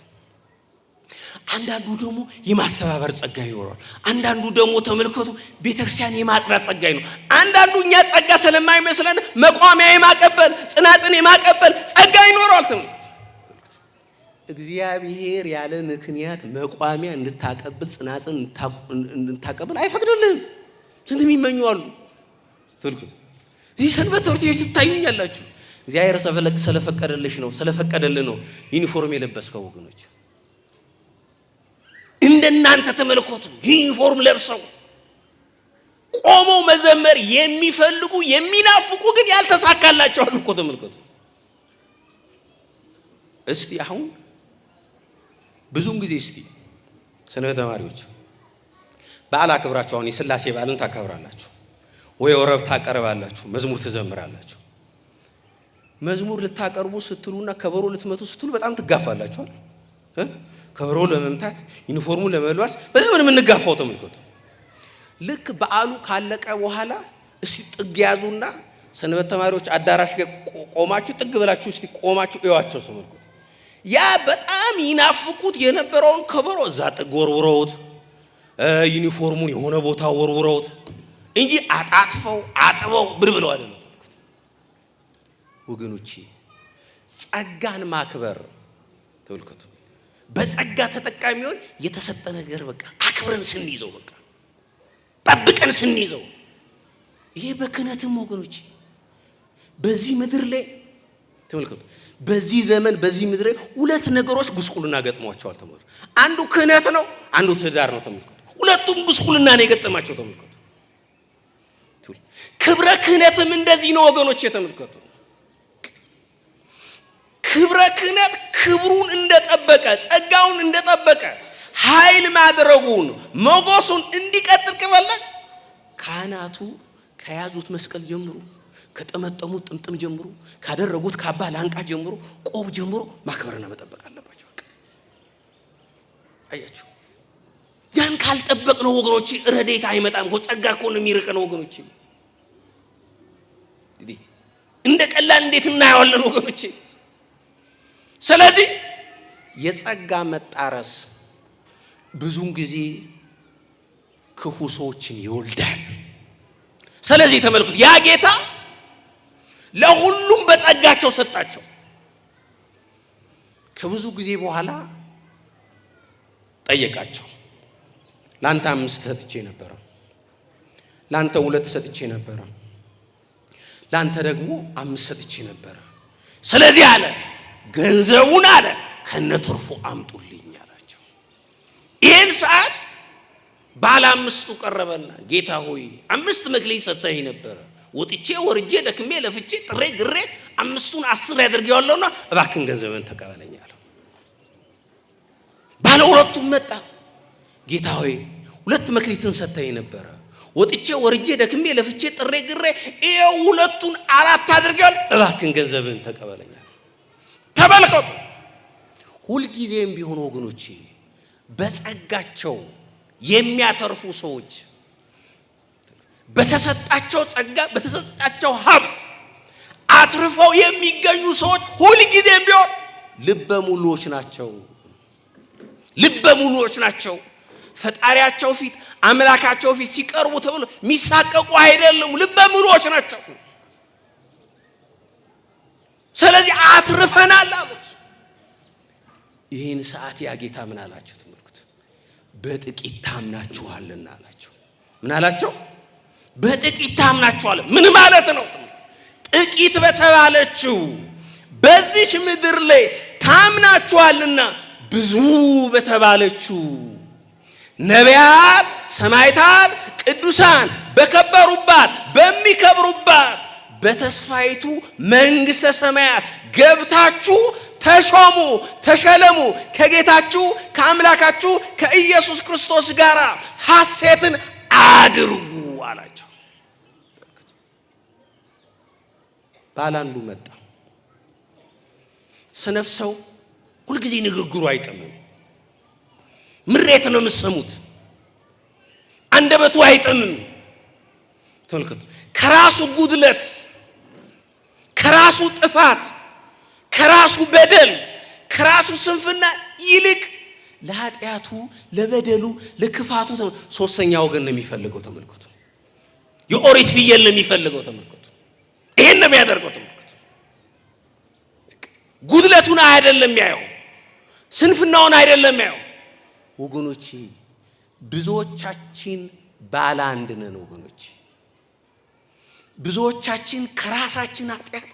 [SPEAKER 1] አንዳንዱ ደግሞ የማስተባበር ጸጋ ይኖረዋል። አንዳንዱ ደግሞ ተመልከቱ ቤተክርስቲያን የማጽዳት ጸጋ ይኖረዋል። አንዳንዱ እኛ ጸጋ ስለማይመስለን መቋሚያ የማቀበል፣ ጽናጽን የማቀበል ጸጋ ይኖረዋል። ተመልከቱ። እግዚአብሔር ያለ ምክንያት መቋሚያ እንድታቀብል፣ ጽናጽን እንድታቀብል አይፈቅድልህም። ስንት የሚመኙ አሉ። ተመልከቱ። እዚህ ሰንበት ትምህርት ቤት ትታዩኛላችሁ። እግዚአብሔር ስለፈቀደልሽ ነው፣ ስለፈቀደልህ ነው ዩኒፎርም የለበስከው ወገኖች። እንደናንተ ተመልከቱ፣ ዩኒፎርም ለብሰው ቆመው መዘመር የሚፈልጉ የሚናፍቁ ግን ያልተሳካላቸው አሉ እኮ ተመልከቱ። እስቲ አሁን ብዙውን ጊዜ እስቲ ሰንበት ተማሪዎች በዓል አክብራችሁ አሁን የስላሴ በዓልን ታከብራላችሁ። ወይ ወረብ ታቀርባላችሁ፣ መዝሙር ትዘምራላችሁ። መዝሙር ልታቀርቡ ስትሉና ከበሮ ልትመቱ ስትሉ በጣም ትጋፋላችሁ። ከበሮ ለመምታት ዩኒፎርሙ ለመልበስ በጣም ነው የምንጋፋው። ተመልከቱ። ልክ በዓሉ ካለቀ በኋላ እስቲ ጥግ ያዙና ሰንበት ተማሪዎች አዳራሽ ጋር ቆማችሁ ጥግ ብላችሁ እስቲ ቆማችሁ እዩዋቸው። ተመልከቱ። ያ በጣም ይናፍቁት የነበረውን ከበሮ እዛ ጥግ ወርውረውት፣ ዩኒፎርሙን የሆነ ቦታ ወርውረውት እንጂ አጣጥፈው አጥበው ብር ብለው አይደለም። ወገኖቼ ጸጋን ማክበር ተመልከቱ። በጸጋ ተጠቃሚውን የተሰጠ ነገር በቃ አክብረን ስንይዘው፣ በቃ ጠብቀን ስንይዘው፣ ይሄ በክህነትም ወገኖቼ በዚህ ምድር ላይ ተመልከቱ። በዚህ ዘመን በዚህ ምድር ላይ ሁለት ነገሮች ጉስቁልና ገጥሟቸዋል። ተመልከቱ። አንዱ ክህነት ነው፣ አንዱ ትዳር ነው። ተመልከቱ። ሁለቱም ጉስቁልና ነው የገጠማቸው። ተመልከቱ። ክብረ ክህነትም እንደዚህ ነው ወገኖቼ ተመልከቱ። ክብረ ክህነት ክብሩን እንደጠበቀ ጸጋውን እንደጠበቀ ኃይል ማድረጉን ሞገሱን እንዲቀጥል ከፈለግ ካህናቱ ከያዙት መስቀል ጀምሮ፣ ከጠመጠሙት ጥምጥም ጀምሮ፣ ካደረጉት ካባ ላንቃ ጀምሮ፣ ቆብ ጀምሮ ማክበርና መጠበቅ አለባቸው። አያችሁ፣ ያን ካልጠበቅ ነው ወገኖች ረድኤት አይመጣም እኮ። ጸጋ እኮ ነው የሚርቀን ወገኖች። እንደ ቀላል እንዴት እናየዋለን ወገኖች? ስለዚህ የጸጋ መጣረስ ብዙውን ጊዜ ክፉ ሰዎችን ይወልዳል። ስለዚህ ተመልኩት፣ ያ ጌታ ለሁሉም በጸጋቸው ሰጣቸው። ከብዙ ጊዜ በኋላ ጠየቃቸው። ላንተ 5 ሰጥቼ ነበረ፣ ላንተ 2 ሰጥቼ ነበረ፣ ላንተ ደግሞ 5 ሰጥቼ ነበረ። ስለዚህ አለ ገንዘቡን አለ ከነትርፉ አምጡልኝ አላቸው። ይሄን ሰዓት ባለ 5ቱ ቀረበና ጌታ ሆይ 5 መክሊት ሰጥተኸኝ ነበረ፣ ወጥቼ ወርጄ ደክሜ ለፍቼ ጥሬ ግሬ 5ቱን 10 ያደርገዋለሁና እባክህን ገንዘብህን ተቀበለኝ አለው። ባለ 2ቱም መጣ። ጌታ ሆይ 2 መክሊትን ሰጥተኸኝ ነበረ፣ ወጥቼ ወርጄ ደክሜ ለፍቼ ጥሬ ግሬ ይኸው 2ቱን 4 አድርጌዋለሁ፣ እባክህን ገንዘብህን ተቀበለኝ አለው። ተመልከቱ፣ ሁልጊዜም ቢሆን ወገኖቼ በጸጋቸው የሚያተርፉ ሰዎች በተሰጣቸው ጸጋ በተሰጣቸው ሀብት አትርፈው የሚገኙ ሰዎች ሁልጊዜም ቢሆን ልበ ሙሉዎች ናቸው። ልበ ሙሉዎች ናቸው። ፈጣሪያቸው ፊት አምላካቸው ፊት ሲቀርቡ ተብሎ የሚሳቀቁ አይደለም። ልበ ሙሉዎች ናቸው። ስለዚህ አትርፈናል አሉት። ይህን ሰዓት ያ ጌታ ምን አላቸው? ተመልከቱ። በጥቂት ታምናችኋልና አላቸው። ምን አላቸው? በጥቂት ታምናችኋል። ምን ማለት ነው? ጥቂት በተባለችው በዚች ምድር ላይ ታምናችኋልና ብዙ በተባለችው ነቢያት፣ ሰማዕታት፣ ቅዱሳን በከበሩባት በሚከብሩባት በተስፋይቱ መንግሥተ ሰማያት ገብታችሁ ተሾሙ፣ ተሸለሙ፣ ከጌታችሁ ከአምላካችሁ ከኢየሱስ ክርስቶስ ጋር ሐሴትን አድርጉ አላቸው። ባላንዱ መጣ። ሰነፍ ሰው ሁልጊዜ ንግግሩ አይጥምም። ምሬት ነው የምትሰሙት። አንደበቱ አይጥምም። ተመልከቱ። ከራሱ ጉድለት፣ ከራሱ ጥፋት፣ ከራሱ በደል፣ ከራሱ ስንፍና ይልቅ ለኃጢአቱ፣ ለበደሉ፣ ለክፋቱ ሶስተኛ ወገን ነው የሚፈልገው። ተመልከቱ። የኦሪት ፍየል ነው የሚፈልገው። ተመልከቱ። ይሄን ነው የሚያደርገው። ተመልከቱ። ጉድለቱን አይደለም የሚያየው፣ ስንፍናውን አይደለም የሚያየው። ወገኖቼ ብዙዎቻችን ባለ አንድ ነን። ወገኖቼ ብዙዎቻችን ከራሳችን ኃጢአት፣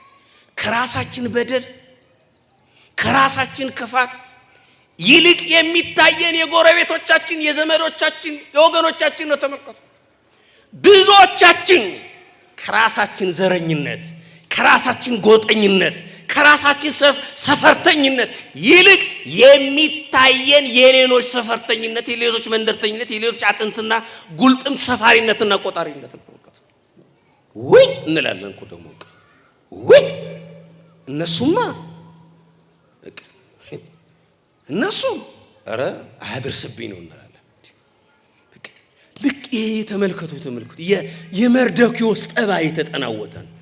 [SPEAKER 1] ከራሳችን በደል፣ ከራሳችን ክፋት ይልቅ የሚታየን የጎረቤቶቻችን፣ የዘመዶቻችን፣ የወገኖቻችን ነው። ተመልከቱ። ብዙዎቻችን ከራሳችን ዘረኝነት፣ ከራሳችን ጎጠኝነት፣ ከራሳችን ሰፈርተኝነት ይልቅ የሚታየን የሌሎች ሰፈርተኝነት፣ የሌሎች መንደርተኝነት፣ የሌሎች አጥንትና ጉልጥም ሰፋሪነትና ቆጣሪነት ነው። ተመልከቱ።
[SPEAKER 2] ውይ እንላለን እኮ ደግሞ ውይ እነሱማ እነሱ ኧረ አያደርስብኝ ነው እንላለን። ልክ ይሄ ተመልከቱ ተመልከቱ፣ የመርዶክዮስ ጠባይ የተጠናወተ ነው።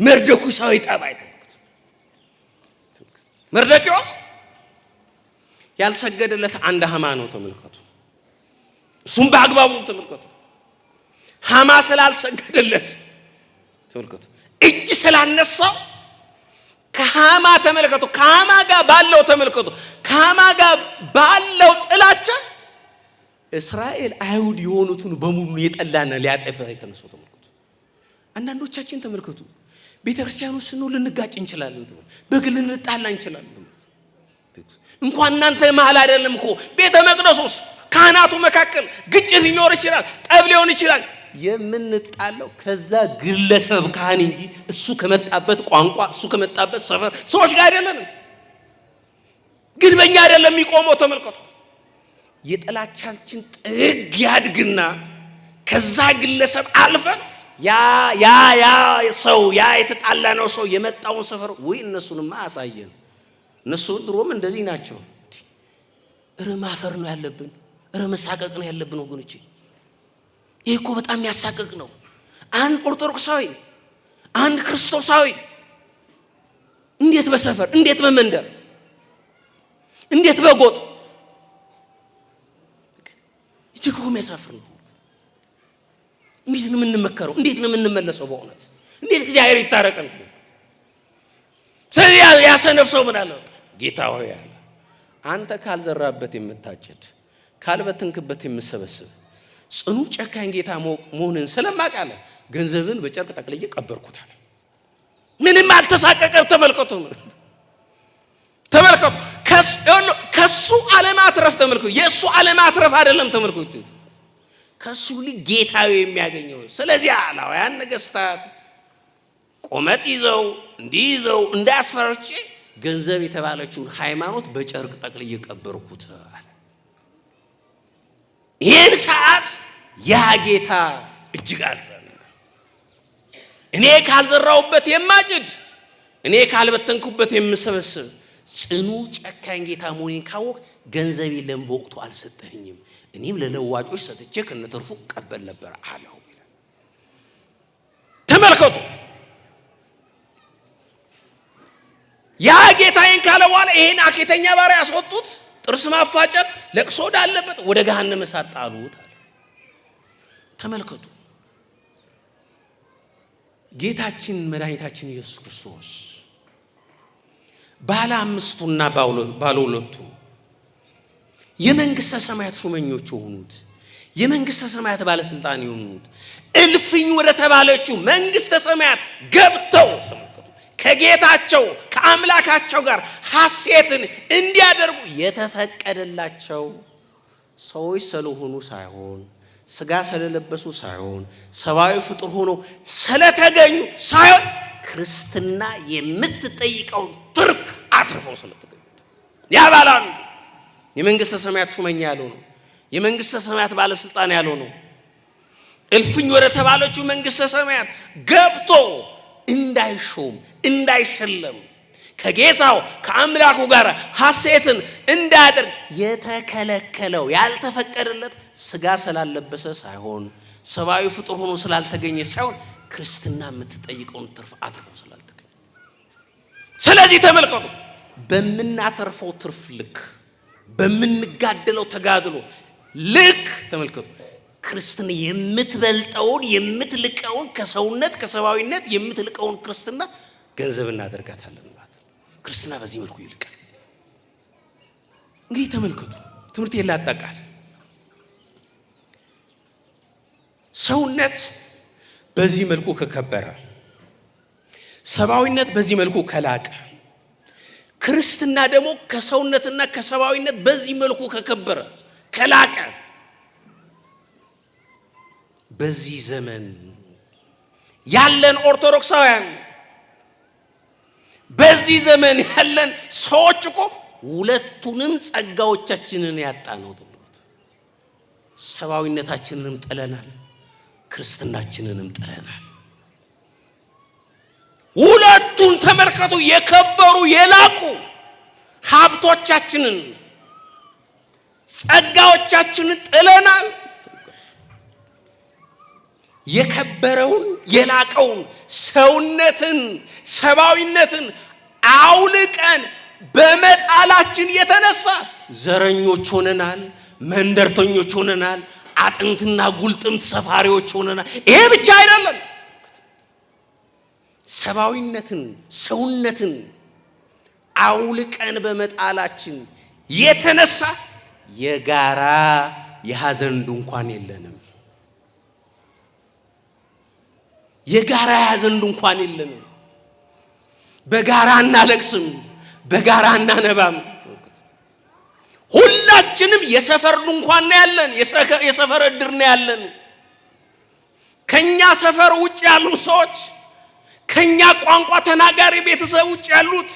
[SPEAKER 2] መርዶክዮሳዊ ጠባይ ተመልከቱ። መርዶክዮስ ያልሰገደለት አንድ ሐማ ነው። ተመልከቱ፣ እሱም በአግባቡ ተመልከቱ። ሐማ ስላልሰገደለት ተመልከቱ፣ እጅ ስላነሳው ከሐማ ተመልከቱ፣ ከሐማ ጋር ባለው ተመልከቱ፣ ከሐማ ጋር ባለው ጥላቻ እስራኤል አይሁድ የሆኑትን በሙሉ የጠላና ሊያጠፋ የተነሳው ተመልከቱ። አንዳንዶቻችን ተመልከቱ፣ ቤተክርስቲያኑ ስንሆን ልንጋጭ እንችላለን፣ በግል ልንጣላ እንችላለን። እንኳን እናንተ መሃል አይደለም እኮ ቤተ መቅደስ ውስጥ ካህናቱ መካከል ግጭት ሊኖር ይችላል፣ ጠብ ሊሆን ይችላል። የምንጣለው ከዛ ግለሰብ ካህን እንጂ እሱ ከመጣበት ቋንቋ እሱ ከመጣበት ሰፈር ሰዎች ጋር አይደለንም። ግን በእኛ አይደለም የሚቆመው። ተመልከቱ፣ የጥላቻችን ጥግ ያድግና ከዛ ግለሰብ አልፈን ያ ያ ያ ሰው ያ የተጣላነው ሰው የመጣውን ሰፈር ወይ እነሱንማ አሳየን፣ እነሱ ድሮም እንደዚህ ናቸው። እረ ማፈር ነው ያለብን፣ እረ መሳቀቅ ነው ያለብን ወገኖቼ። ይህ እኮ በጣም የሚያሳቅቅ ነው። አንድ ኦርቶዶክሳዊ፣ አንድ ክርስቶሳዊ እንዴት በሰፈር፣ እንዴት በመንደር፣ እንዴት በጎጥ እጅግ እኮ የሚያሳፍር ነው። እንዴት ነው የምንመከረው? እንዴት ነው የምንመለሰው? በእውነት እንዴት እግዚአብሔር ይታረቀን? ስለዚህ ያሰነፍ ሰው ምን አለ? ጌታ ሆይ አለ፣ አንተ ካልዘራበት የምታጭድ ካልበተንክበት የምሰበስብ ጽኑ ጨካኝ ጌታ መሆንን ስለማቅ አለ ገንዘብን በጨርቅ ጠቅልዬ ቀበርኩት አለ። ምንም አልተሳቀቀም። ተመልከቱ ተመልከቱ፣ ከሱ አለማትረፍ ተመልከቱ፣ የእሱ አለማትረፍ አይደለም ተመልከቱ፣ ከሱ ልጅ ጌታዊ የሚያገኘው። ስለዚህ አላውያን ነገስታት ቆመጥ ይዘው እንዲህ ይዘው እንዳያስፈራርቼ ገንዘብ የተባለችውን ሃይማኖት በጨርቅ ጠቅልዬ ቀበርኩት አለ። ይህን ሰዓት ያ ጌታ እጅግ አዘነ። እኔ ካልዘራሁበት የማጭድ እኔ ካልበተንኩበት የምሰበስብ ጽኑ ጨካኝ ጌታ መሆኔን ካወቅ ገንዘብ የለም በወቅቱ አልሰጠኸኝም፣ እኔም ለለዋጮች ሰጥቼ ከነትርፉ ቀበል ነበር አለው። ተመልከቱ፣ ያ ጌታዬን ካለ በኋላ ይሄን አኬተኛ ባሪያ ያስወጡት፣ ጥርስ ማፋጨት፣ ለቅሶ ወዳለበት ወደ ገሃነመ እሳት ጣሉት አለ። ተመልከቱ፣ ጌታችን መድኃኒታችን ኢየሱስ ክርስቶስ ባለ አምስቱና ባለ ሁለቱ የመንግስተ ሰማያት ሹመኞች የሆኑት የመንግስተ ሰማያት ባለስልጣን የሆኑት እልፍኝ ወደ ተባለችው መንግስተ ሰማያት ገብተው ተመልከቱ፣ ከጌታቸው ከአምላካቸው ጋር ሐሴትን እንዲያደርጉ የተፈቀደላቸው ሰዎች ስለሆኑ ሳይሆን ስጋ ስለለበሱ ሳይሆን ሰብአዊ ፍጡር ሆኖ ስለተገኙ ሳይሆን ክርስትና የምትጠይቀውን ትርፍ አትርፈው ስለተገኙት ያ ባላሉ የመንግስተ ሰማያት ሹመኛ ያለው ነው። የመንግስተ ሰማያት ባለስልጣን ያለው ነው። እልፍኝ ወደ ተባለችው መንግስተ ሰማያት ገብቶ እንዳይሾም እንዳይሸለም ከጌታው ከአምላኩ ጋር ሐሴትን እንዳያደርግ የተከለከለው ያልተፈቀደለት ስጋ ስላለበሰ ሳይሆን ሰብአዊ ፍጡር ሆኖ ስላልተገኘ ሳይሆን ክርስትና የምትጠይቀውን ትርፍ አትርፎ ስላልተገኘ። ስለዚህ ተመልከቱ፣ በምናተርፈው ትርፍ ልክ፣ በምንጋደለው ተጋድሎ ልክ ተመልከቱ፣ ክርስትና የምትበልጠውን የምትልቀውን ከሰውነት ከሰብአዊነት የምትልቀውን ክርስትና ገንዘብ እናደርጋታለን ማለት ነው። ክርስትና በዚህ መልኩ ይልቃል። እንግዲህ ተመልከቱ፣ ትምህርት ላጠቃል። ሰውነት በዚህ መልኩ ከከበረ፣ ሰብአዊነት በዚህ መልኩ ከላቀ፣ ክርስትና ደግሞ ከሰውነትና ከሰብአዊነት በዚህ መልኩ ከከበረ ከላቀ፣ በዚህ ዘመን ያለን ኦርቶዶክሳውያን በዚህ ዘመን ያለን ሰዎች እኮ ሁለቱንም ጸጋዎቻችንን ያጣነው ተብሎት ሰብአዊነታችንንም ጥለናል፣
[SPEAKER 1] ክርስትናችንንም ጥለናል። ሁለቱን ተመልከቱ። የከበሩ የላቁ ሀብቶቻችንን ጸጋዎቻችንን ጥለናል። የከበረውን የላቀውን ሰውነትን ሰብአዊነትን አውልቀን በመጣላችን የተነሳ ዘረኞች ሆነናል፣ መንደርተኞች ሆነናል፣ አጥንትና ጉልጥምት ሰፋሪዎች ሆነናል። ይሄ ብቻ አይደለም። ሰብአዊነትን ሰውነትን አውልቀን በመጣላችን የተነሳ የጋራ የሐዘን ድንኳን የለንም። የጋራ የሐዘን ድንኳን የለንም። በጋራ አናለቅስም፣ በጋራ አናነባም። ሁላችንም የሰፈር ድንኳን ነው ያለን፣ የሰፈር እድር ነው ያለን። ከኛ ሰፈር ውጭ ያሉ ሰዎች፣ ከኛ ቋንቋ ተናጋሪ ቤተሰብ ውጭ ያሉት፣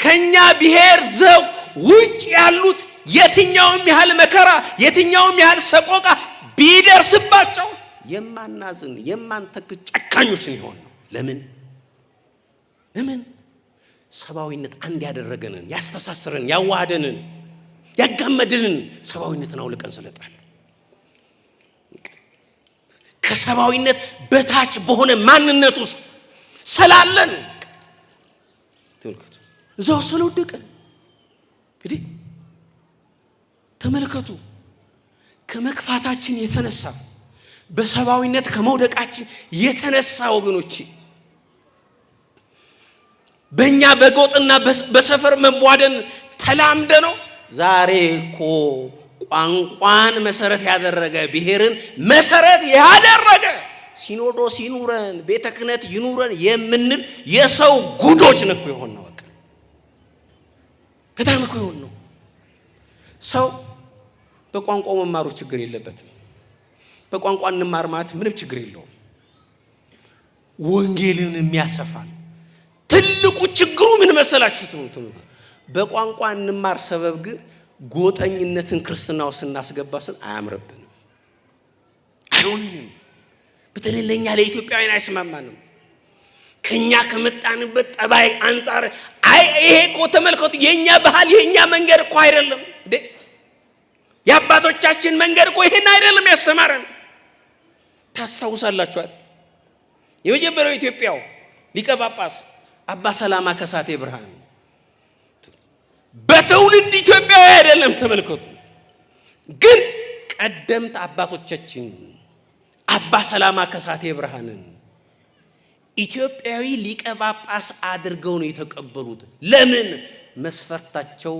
[SPEAKER 1] ከኛ ብሔር ዘው ውጭ ያሉት የትኛውም ያህል መከራ የትኛውም ያህል ሰቆቃ ቢደርስባቸው የማናዝን የማንተክዝ ጨካኞች ነው ነው። ለምን ለምን? ሰብአዊነት አንድ ያደረገንን ያስተሳሰረን ያዋሃደንን ያጋመድንን ሰብአዊነትን አውልቀን ስለጣል ከሰብአዊነት በታች በሆነ ማንነት ውስጥ ስላለን ተመልከቱ፣ እዛው ስለወደቀን እንግዲህ ተመልከቱ፣ ከመክፋታችን የተነሳ በሰብአዊነት ከመውደቃችን የተነሳ ወገኖቼ በእኛ በጎጥና በሰፈር መቧደን ተላምደ ነው። ዛሬ እኮ ቋንቋን መሰረት ያደረገ ብሔርን መሰረት ያደረገ ሲኖዶስ ይኑረን ቤተ ክህነት ይኑረን የምንል የሰው ጉዶች ነው እኮ የሆንነው። በቃ በጣም እኮ የሆንነው። ሰው በቋንቋው መማሩ ችግር የለበትም። በቋንቋ እንማር ማለት ምንም ችግር የለውም። ወንጌልን የሚያሰፋል። ትልቁ ችግሩ ምን መሰላችሁ? በቋንቋ እንማር ሰበብ ግን ጎጠኝነትን ክርስትናው ስናስገባ ስን አያምርብንም፣ አይሆንንም። በተለይ ለእኛ ለኢትዮጵያውያን አይስማማንም። ከኛ ከመጣንበት ጠባይ አንጻር አይ ይሄ እኮ ተመልከቱ፣ የኛ ባህል የኛ መንገድ እኮ አይደለም እንዴ! የአባቶቻችን መንገድ እኮ ይሄን አይደለም ያስተማረን። ታስታውሳላችኋል? የመጀመሪያው ኢትዮጵያው ሊቀ ጳጳስ አባ ሰላማ ከሳቴ ብርሃን በትውልድ ኢትዮጵያዊ አይደለም። ተመልከቱ። ግን ቀደምት አባቶቻችን አባ ሰላማ ከሳቴ ብርሃንን ኢትዮጵያዊ ሊቀ ጳጳስ አድርገው ነው የተቀበሉት። ለምን? መስፈርታቸው፣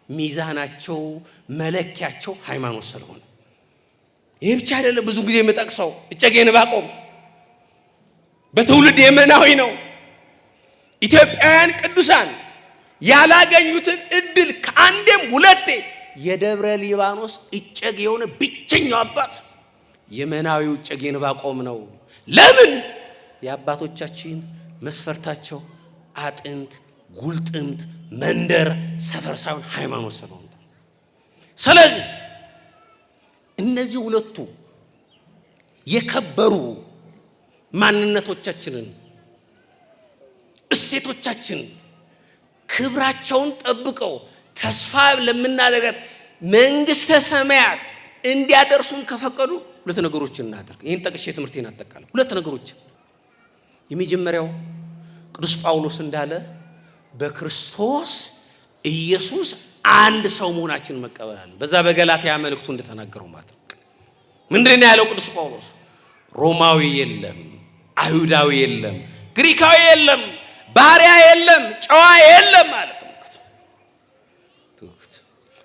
[SPEAKER 1] ሚዛናቸው፣ መለኪያቸው ሃይማኖት ስለሆነ። ይህ ብቻ አይደለም። ብዙ ጊዜ የምጠቅሰው እጨጌ ዕንባቆም በትውልድ የመናዊ ነው። ኢትዮጵያውያን ቅዱሳን ያላገኙትን እድል ከአንዴም ሁለቴ የደብረ ሊባኖስ እጨጌ የሆነ ብቸኛው አባት የመናዊው እጨጌ ዕንባቆም ነው። ለምን? የአባቶቻችን መስፈርታቸው አጥንት፣ ጉልጥምት፣ መንደር፣ ሰፈር ሳይሆን ሃይማኖት ስለሆነ። ስለዚህ እነዚህ ሁለቱ የከበሩ ማንነቶቻችንን እሴቶቻችን ክብራቸውን ጠብቀው ተስፋ ለምናደርጋት መንግስተ ሰማያት እንዲያደርሱን ከፈቀዱ ሁለት ነገሮችን እናደርግ። ይህን ጠቅሼ ትምህርቴን አጠቃለሁ። ሁለት ነገሮች። የመጀመሪያው ቅዱስ ጳውሎስ እንዳለ በክርስቶስ ኢየሱስ አንድ ሰው መሆናችንን መቀበል አለን። በዛ በገላትያ መልእክቱ እንደተናገረው ማለት ነው። ምንድን ነው ያለው ቅዱስ ጳውሎስ? ሮማዊ የለም፣ አይሁዳዊ የለም፣ ግሪካዊ የለም፣ ባሪያ የለም፣ ጨዋ የለም ማለት ነው።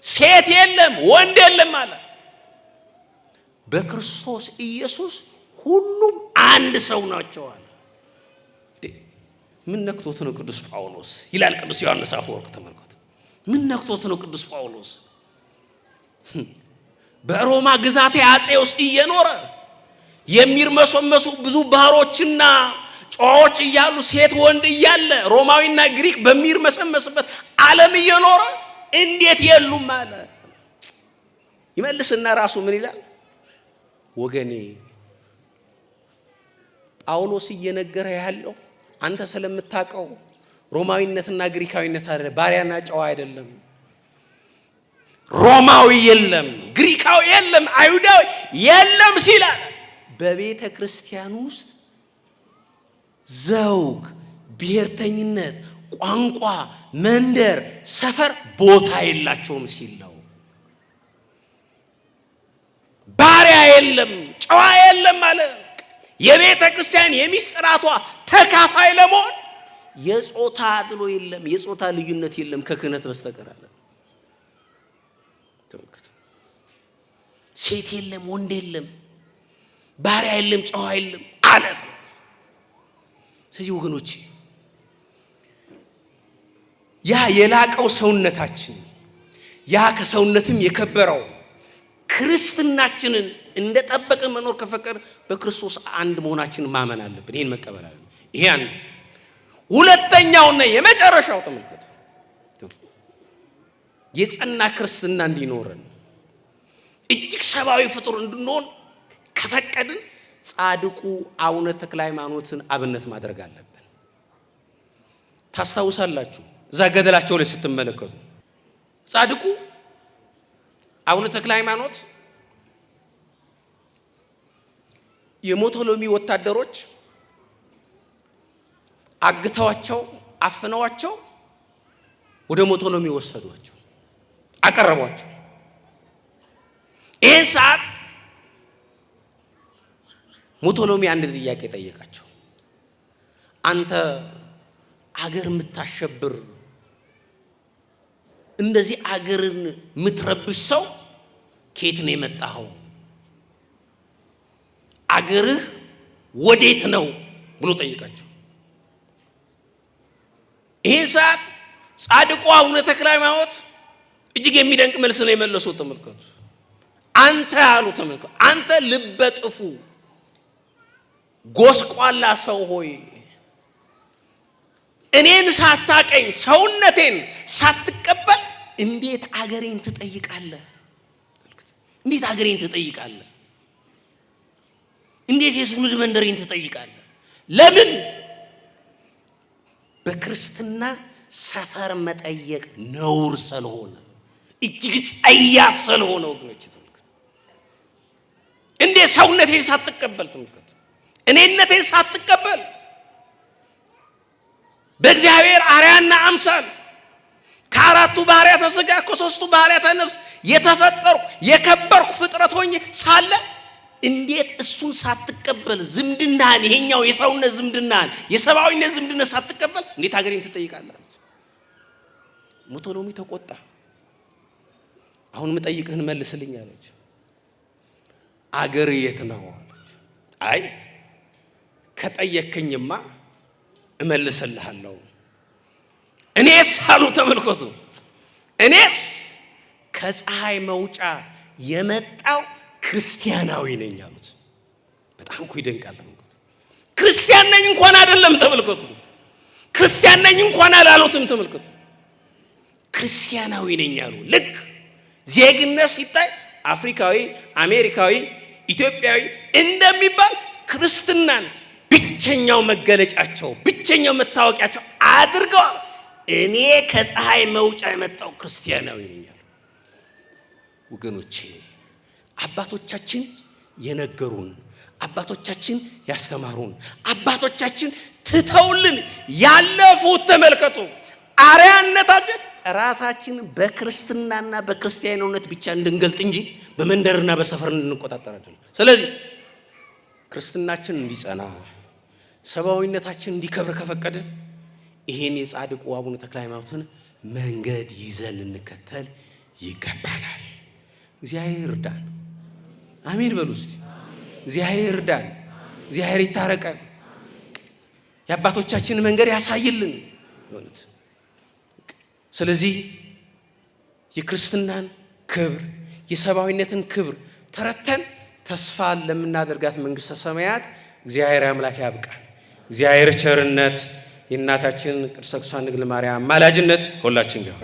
[SPEAKER 1] ሴት የለም፣ ወንድ የለም አለ። በክርስቶስ ኢየሱስ ሁሉም አንድ ሰው ናቸው አለ። ምን ነክቶት ነው ቅዱስ ጳውሎስ ይላል ቅዱስ ዮሐንስ አፈወርቅ። ተመልከቱ። ምን ነክቶት ነው ቅዱስ ጳውሎስ በሮማ ግዛት አጼ ውስጥ እየኖረ የሚርመሰመሱ ብዙ ባህሮችና ጨዋዎች እያሉ ሴት ወንድ እያለ ሮማዊና ግሪክ በሚርመሰመስበት ዓለም እየኖረ እንዴት የሉም አለ። ይመልስና ራሱ ምን ይላል? ወገኔ ጳውሎስ እየነገረ ያለው አንተ ስለምታውቀው ሮማዊነትና ግሪካዊነት አይደለም፣ ባሪያና ጨዋ አይደለም። ሮማዊ የለም፣ ግሪካዊ የለም፣ አይሁዳዊ የለም ሲላል በቤተ ክርስቲያን ውስጥ ዘውግ፣ ብሔርተኝነት፣ ቋንቋ፣ መንደር፣ ሰፈር ቦታ የላቸውም ሲል ነው። ባሪያ የለም፣ ጨዋ የለም አለ። የቤተ ክርስቲያን የሚስጥራቷ ተካፋይ ለመሆን የጾታ አድሎ የለም፣ የጾታ ልዩነት የለም ከክህነት በስተቀር አለ። ሴት የለም፣ ወንድ የለም፣ ባሪያ የለም፣ ጨዋ የለም አለ። ስለዚህ ወገኖቼ ያ የላቀው ሰውነታችን፣ ያ ከሰውነትም የከበረው ክርስትናችንን እንደጠበቀ መኖር ከፈቀድ በክርስቶስ አንድ መሆናችንን ማመን አለብን። ይህን መቀበል አለብን። ይሄ አንዱ። ሁለተኛውና የመጨረሻው ተመልከቱ፣ የጸና ክርስትና እንዲኖረን እጅግ ሰብአዊ ፍጡር እንድንሆን ከፈቀድን ጻድቁ አቡነ ተክለ ሃይማኖትን አብነት ማድረግ አለብን። ታስታውሳላችሁ፣ እዛ ገደላቸው ላይ ስትመለከቱ ጻድቁ አቡነ ተክለ ሃይማኖት የሞቶሎሚ ወታደሮች አግተዋቸው አፍነዋቸው ወደ ሞቶሎሚ ወሰዷቸው፣ አቀረቧቸው። ይህን ሰዓት ሞቶሎሚ አንድ ጥያቄ ጠየቃቸው። አንተ አገር የምታሸብር፣ እንደዚህ አገርን የምትረብሽ ሰው ከየት ነው የመጣኸው? አገርህ ወዴት ነው ብሎ ጠይቃቸው። ይህን ሰዓት ጻድቁ አቡነ ተክለ ሃይማኖት እጅግ የሚደንቅ መልስ ነው የመለሱት። ተመልከቱ። አንተ አሉ፣ ተመልከቱ፣ አንተ ልበ ጥፉ ጎስቋላ ሰው ሆይ፣ እኔን ሳታቀኝ ሰውነቴን ሳትቀበል እንዴት አገሬን ትጠይቃለህ? እንዴት አገሬን ትጠይቃለህ? እንዴት የትውልድ መንደሬን ትጠይቃለህ? ለምን? በክርስትና ሰፈር መጠየቅ ነውር ስለሆነ፣ እጅግ ጸያፍ ስለሆነ ወገኖች፣ ተመልከቱ። እንዴት ሰውነቴን ሳትቀበል፣ ተመልከቱ፣ እኔነቴን ሳትቀበል፣ በእግዚአብሔር አርአያና አምሳል ከአራቱ ባህርያተ ሥጋ ከሦስቱ ባህርያተ ነፍስ የተፈጠርኩ የከበርኩ ፍጥረት ሆኜ ሳለ እንዴት እሱን ሳትቀበል፣ ዝምድናህን፣ ይሄኛው የሰውነት ዝምድናህን፣ የሰብአዊነት ዝምድና ሳትቀበል እንዴት ሀገሬን ትጠይቃለህ? ሞቶሎሚ ተቆጣ። አሁን የምጠይቅህን መልስልኝ አለች። አገር የት ነው አለች። አይ፣ ከጠየክኝማ እመልስልሃለሁ። እኔስ አሉ፣ ተመልከቱ፣ እኔስ ከፀሐይ መውጫ የመጣው ክርስቲያናዊ ነኝ አሉት። በጣም እኮ ይደንቃል። ተመልከቱ። ክርስቲያን ነኝ እንኳን አይደለም፣ ተመልከቱ። ክርስቲያን ነኝ እንኳን አላሉትም። ተመልከቱ። ክርስቲያናዊ ነኝ አሉ። ልክ ዜግነት ሲታይ አፍሪካዊ፣ አሜሪካዊ፣ ኢትዮጵያዊ እንደሚባል ክርስትናን ብቸኛው መገለጫቸው፣ ብቸኛው መታወቂያቸው አድርገዋል። እኔ ከፀሐይ መውጫ የመጣው ክርስቲያናዊ ነኝ አሉ። ወገኖቼ፣ አባቶቻችን የነገሩን፣ አባቶቻችን ያስተማሩን፣ አባቶቻችን ትተውልን ያለፉት፣ ተመልከቱ፣ አርአያነታችን ራሳችን በክርስትናና በክርስቲያንነት ብቻ እንድንገልጥ እንጂ በመንደርና በሰፈር እንድንቆጣጠር አይደለም። ስለዚህ ክርስትናችን እንዲጸና፣ ሰብአዊነታችን እንዲከብር ከፈቀድን ይሄን የጻድቁ አቡነ ተክለ ሃይማኖትን መንገድ ይዘን ልንከተል ይገባናል። እግዚአብሔር እርዳን። አሜን በሉ እስቲ። እግዚአብሔር እርዳን። እግዚአብሔር ይታረቀን። የአባቶቻችንን መንገድ ያሳይልን። እውነት። ስለዚህ የክርስትናን ክብር፣ የሰብአዊነትን ክብር ተረተን ተስፋ ለምናደርጋት መንግስተ ሰማያት እግዚአብሔር አምላክ ያብቃን። እግዚአብሔር ቸርነት፣ የእናታችን ቅድስተ ቅዱሳን ድንግል ማርያም አማላጅነት ከሁላችን ጋር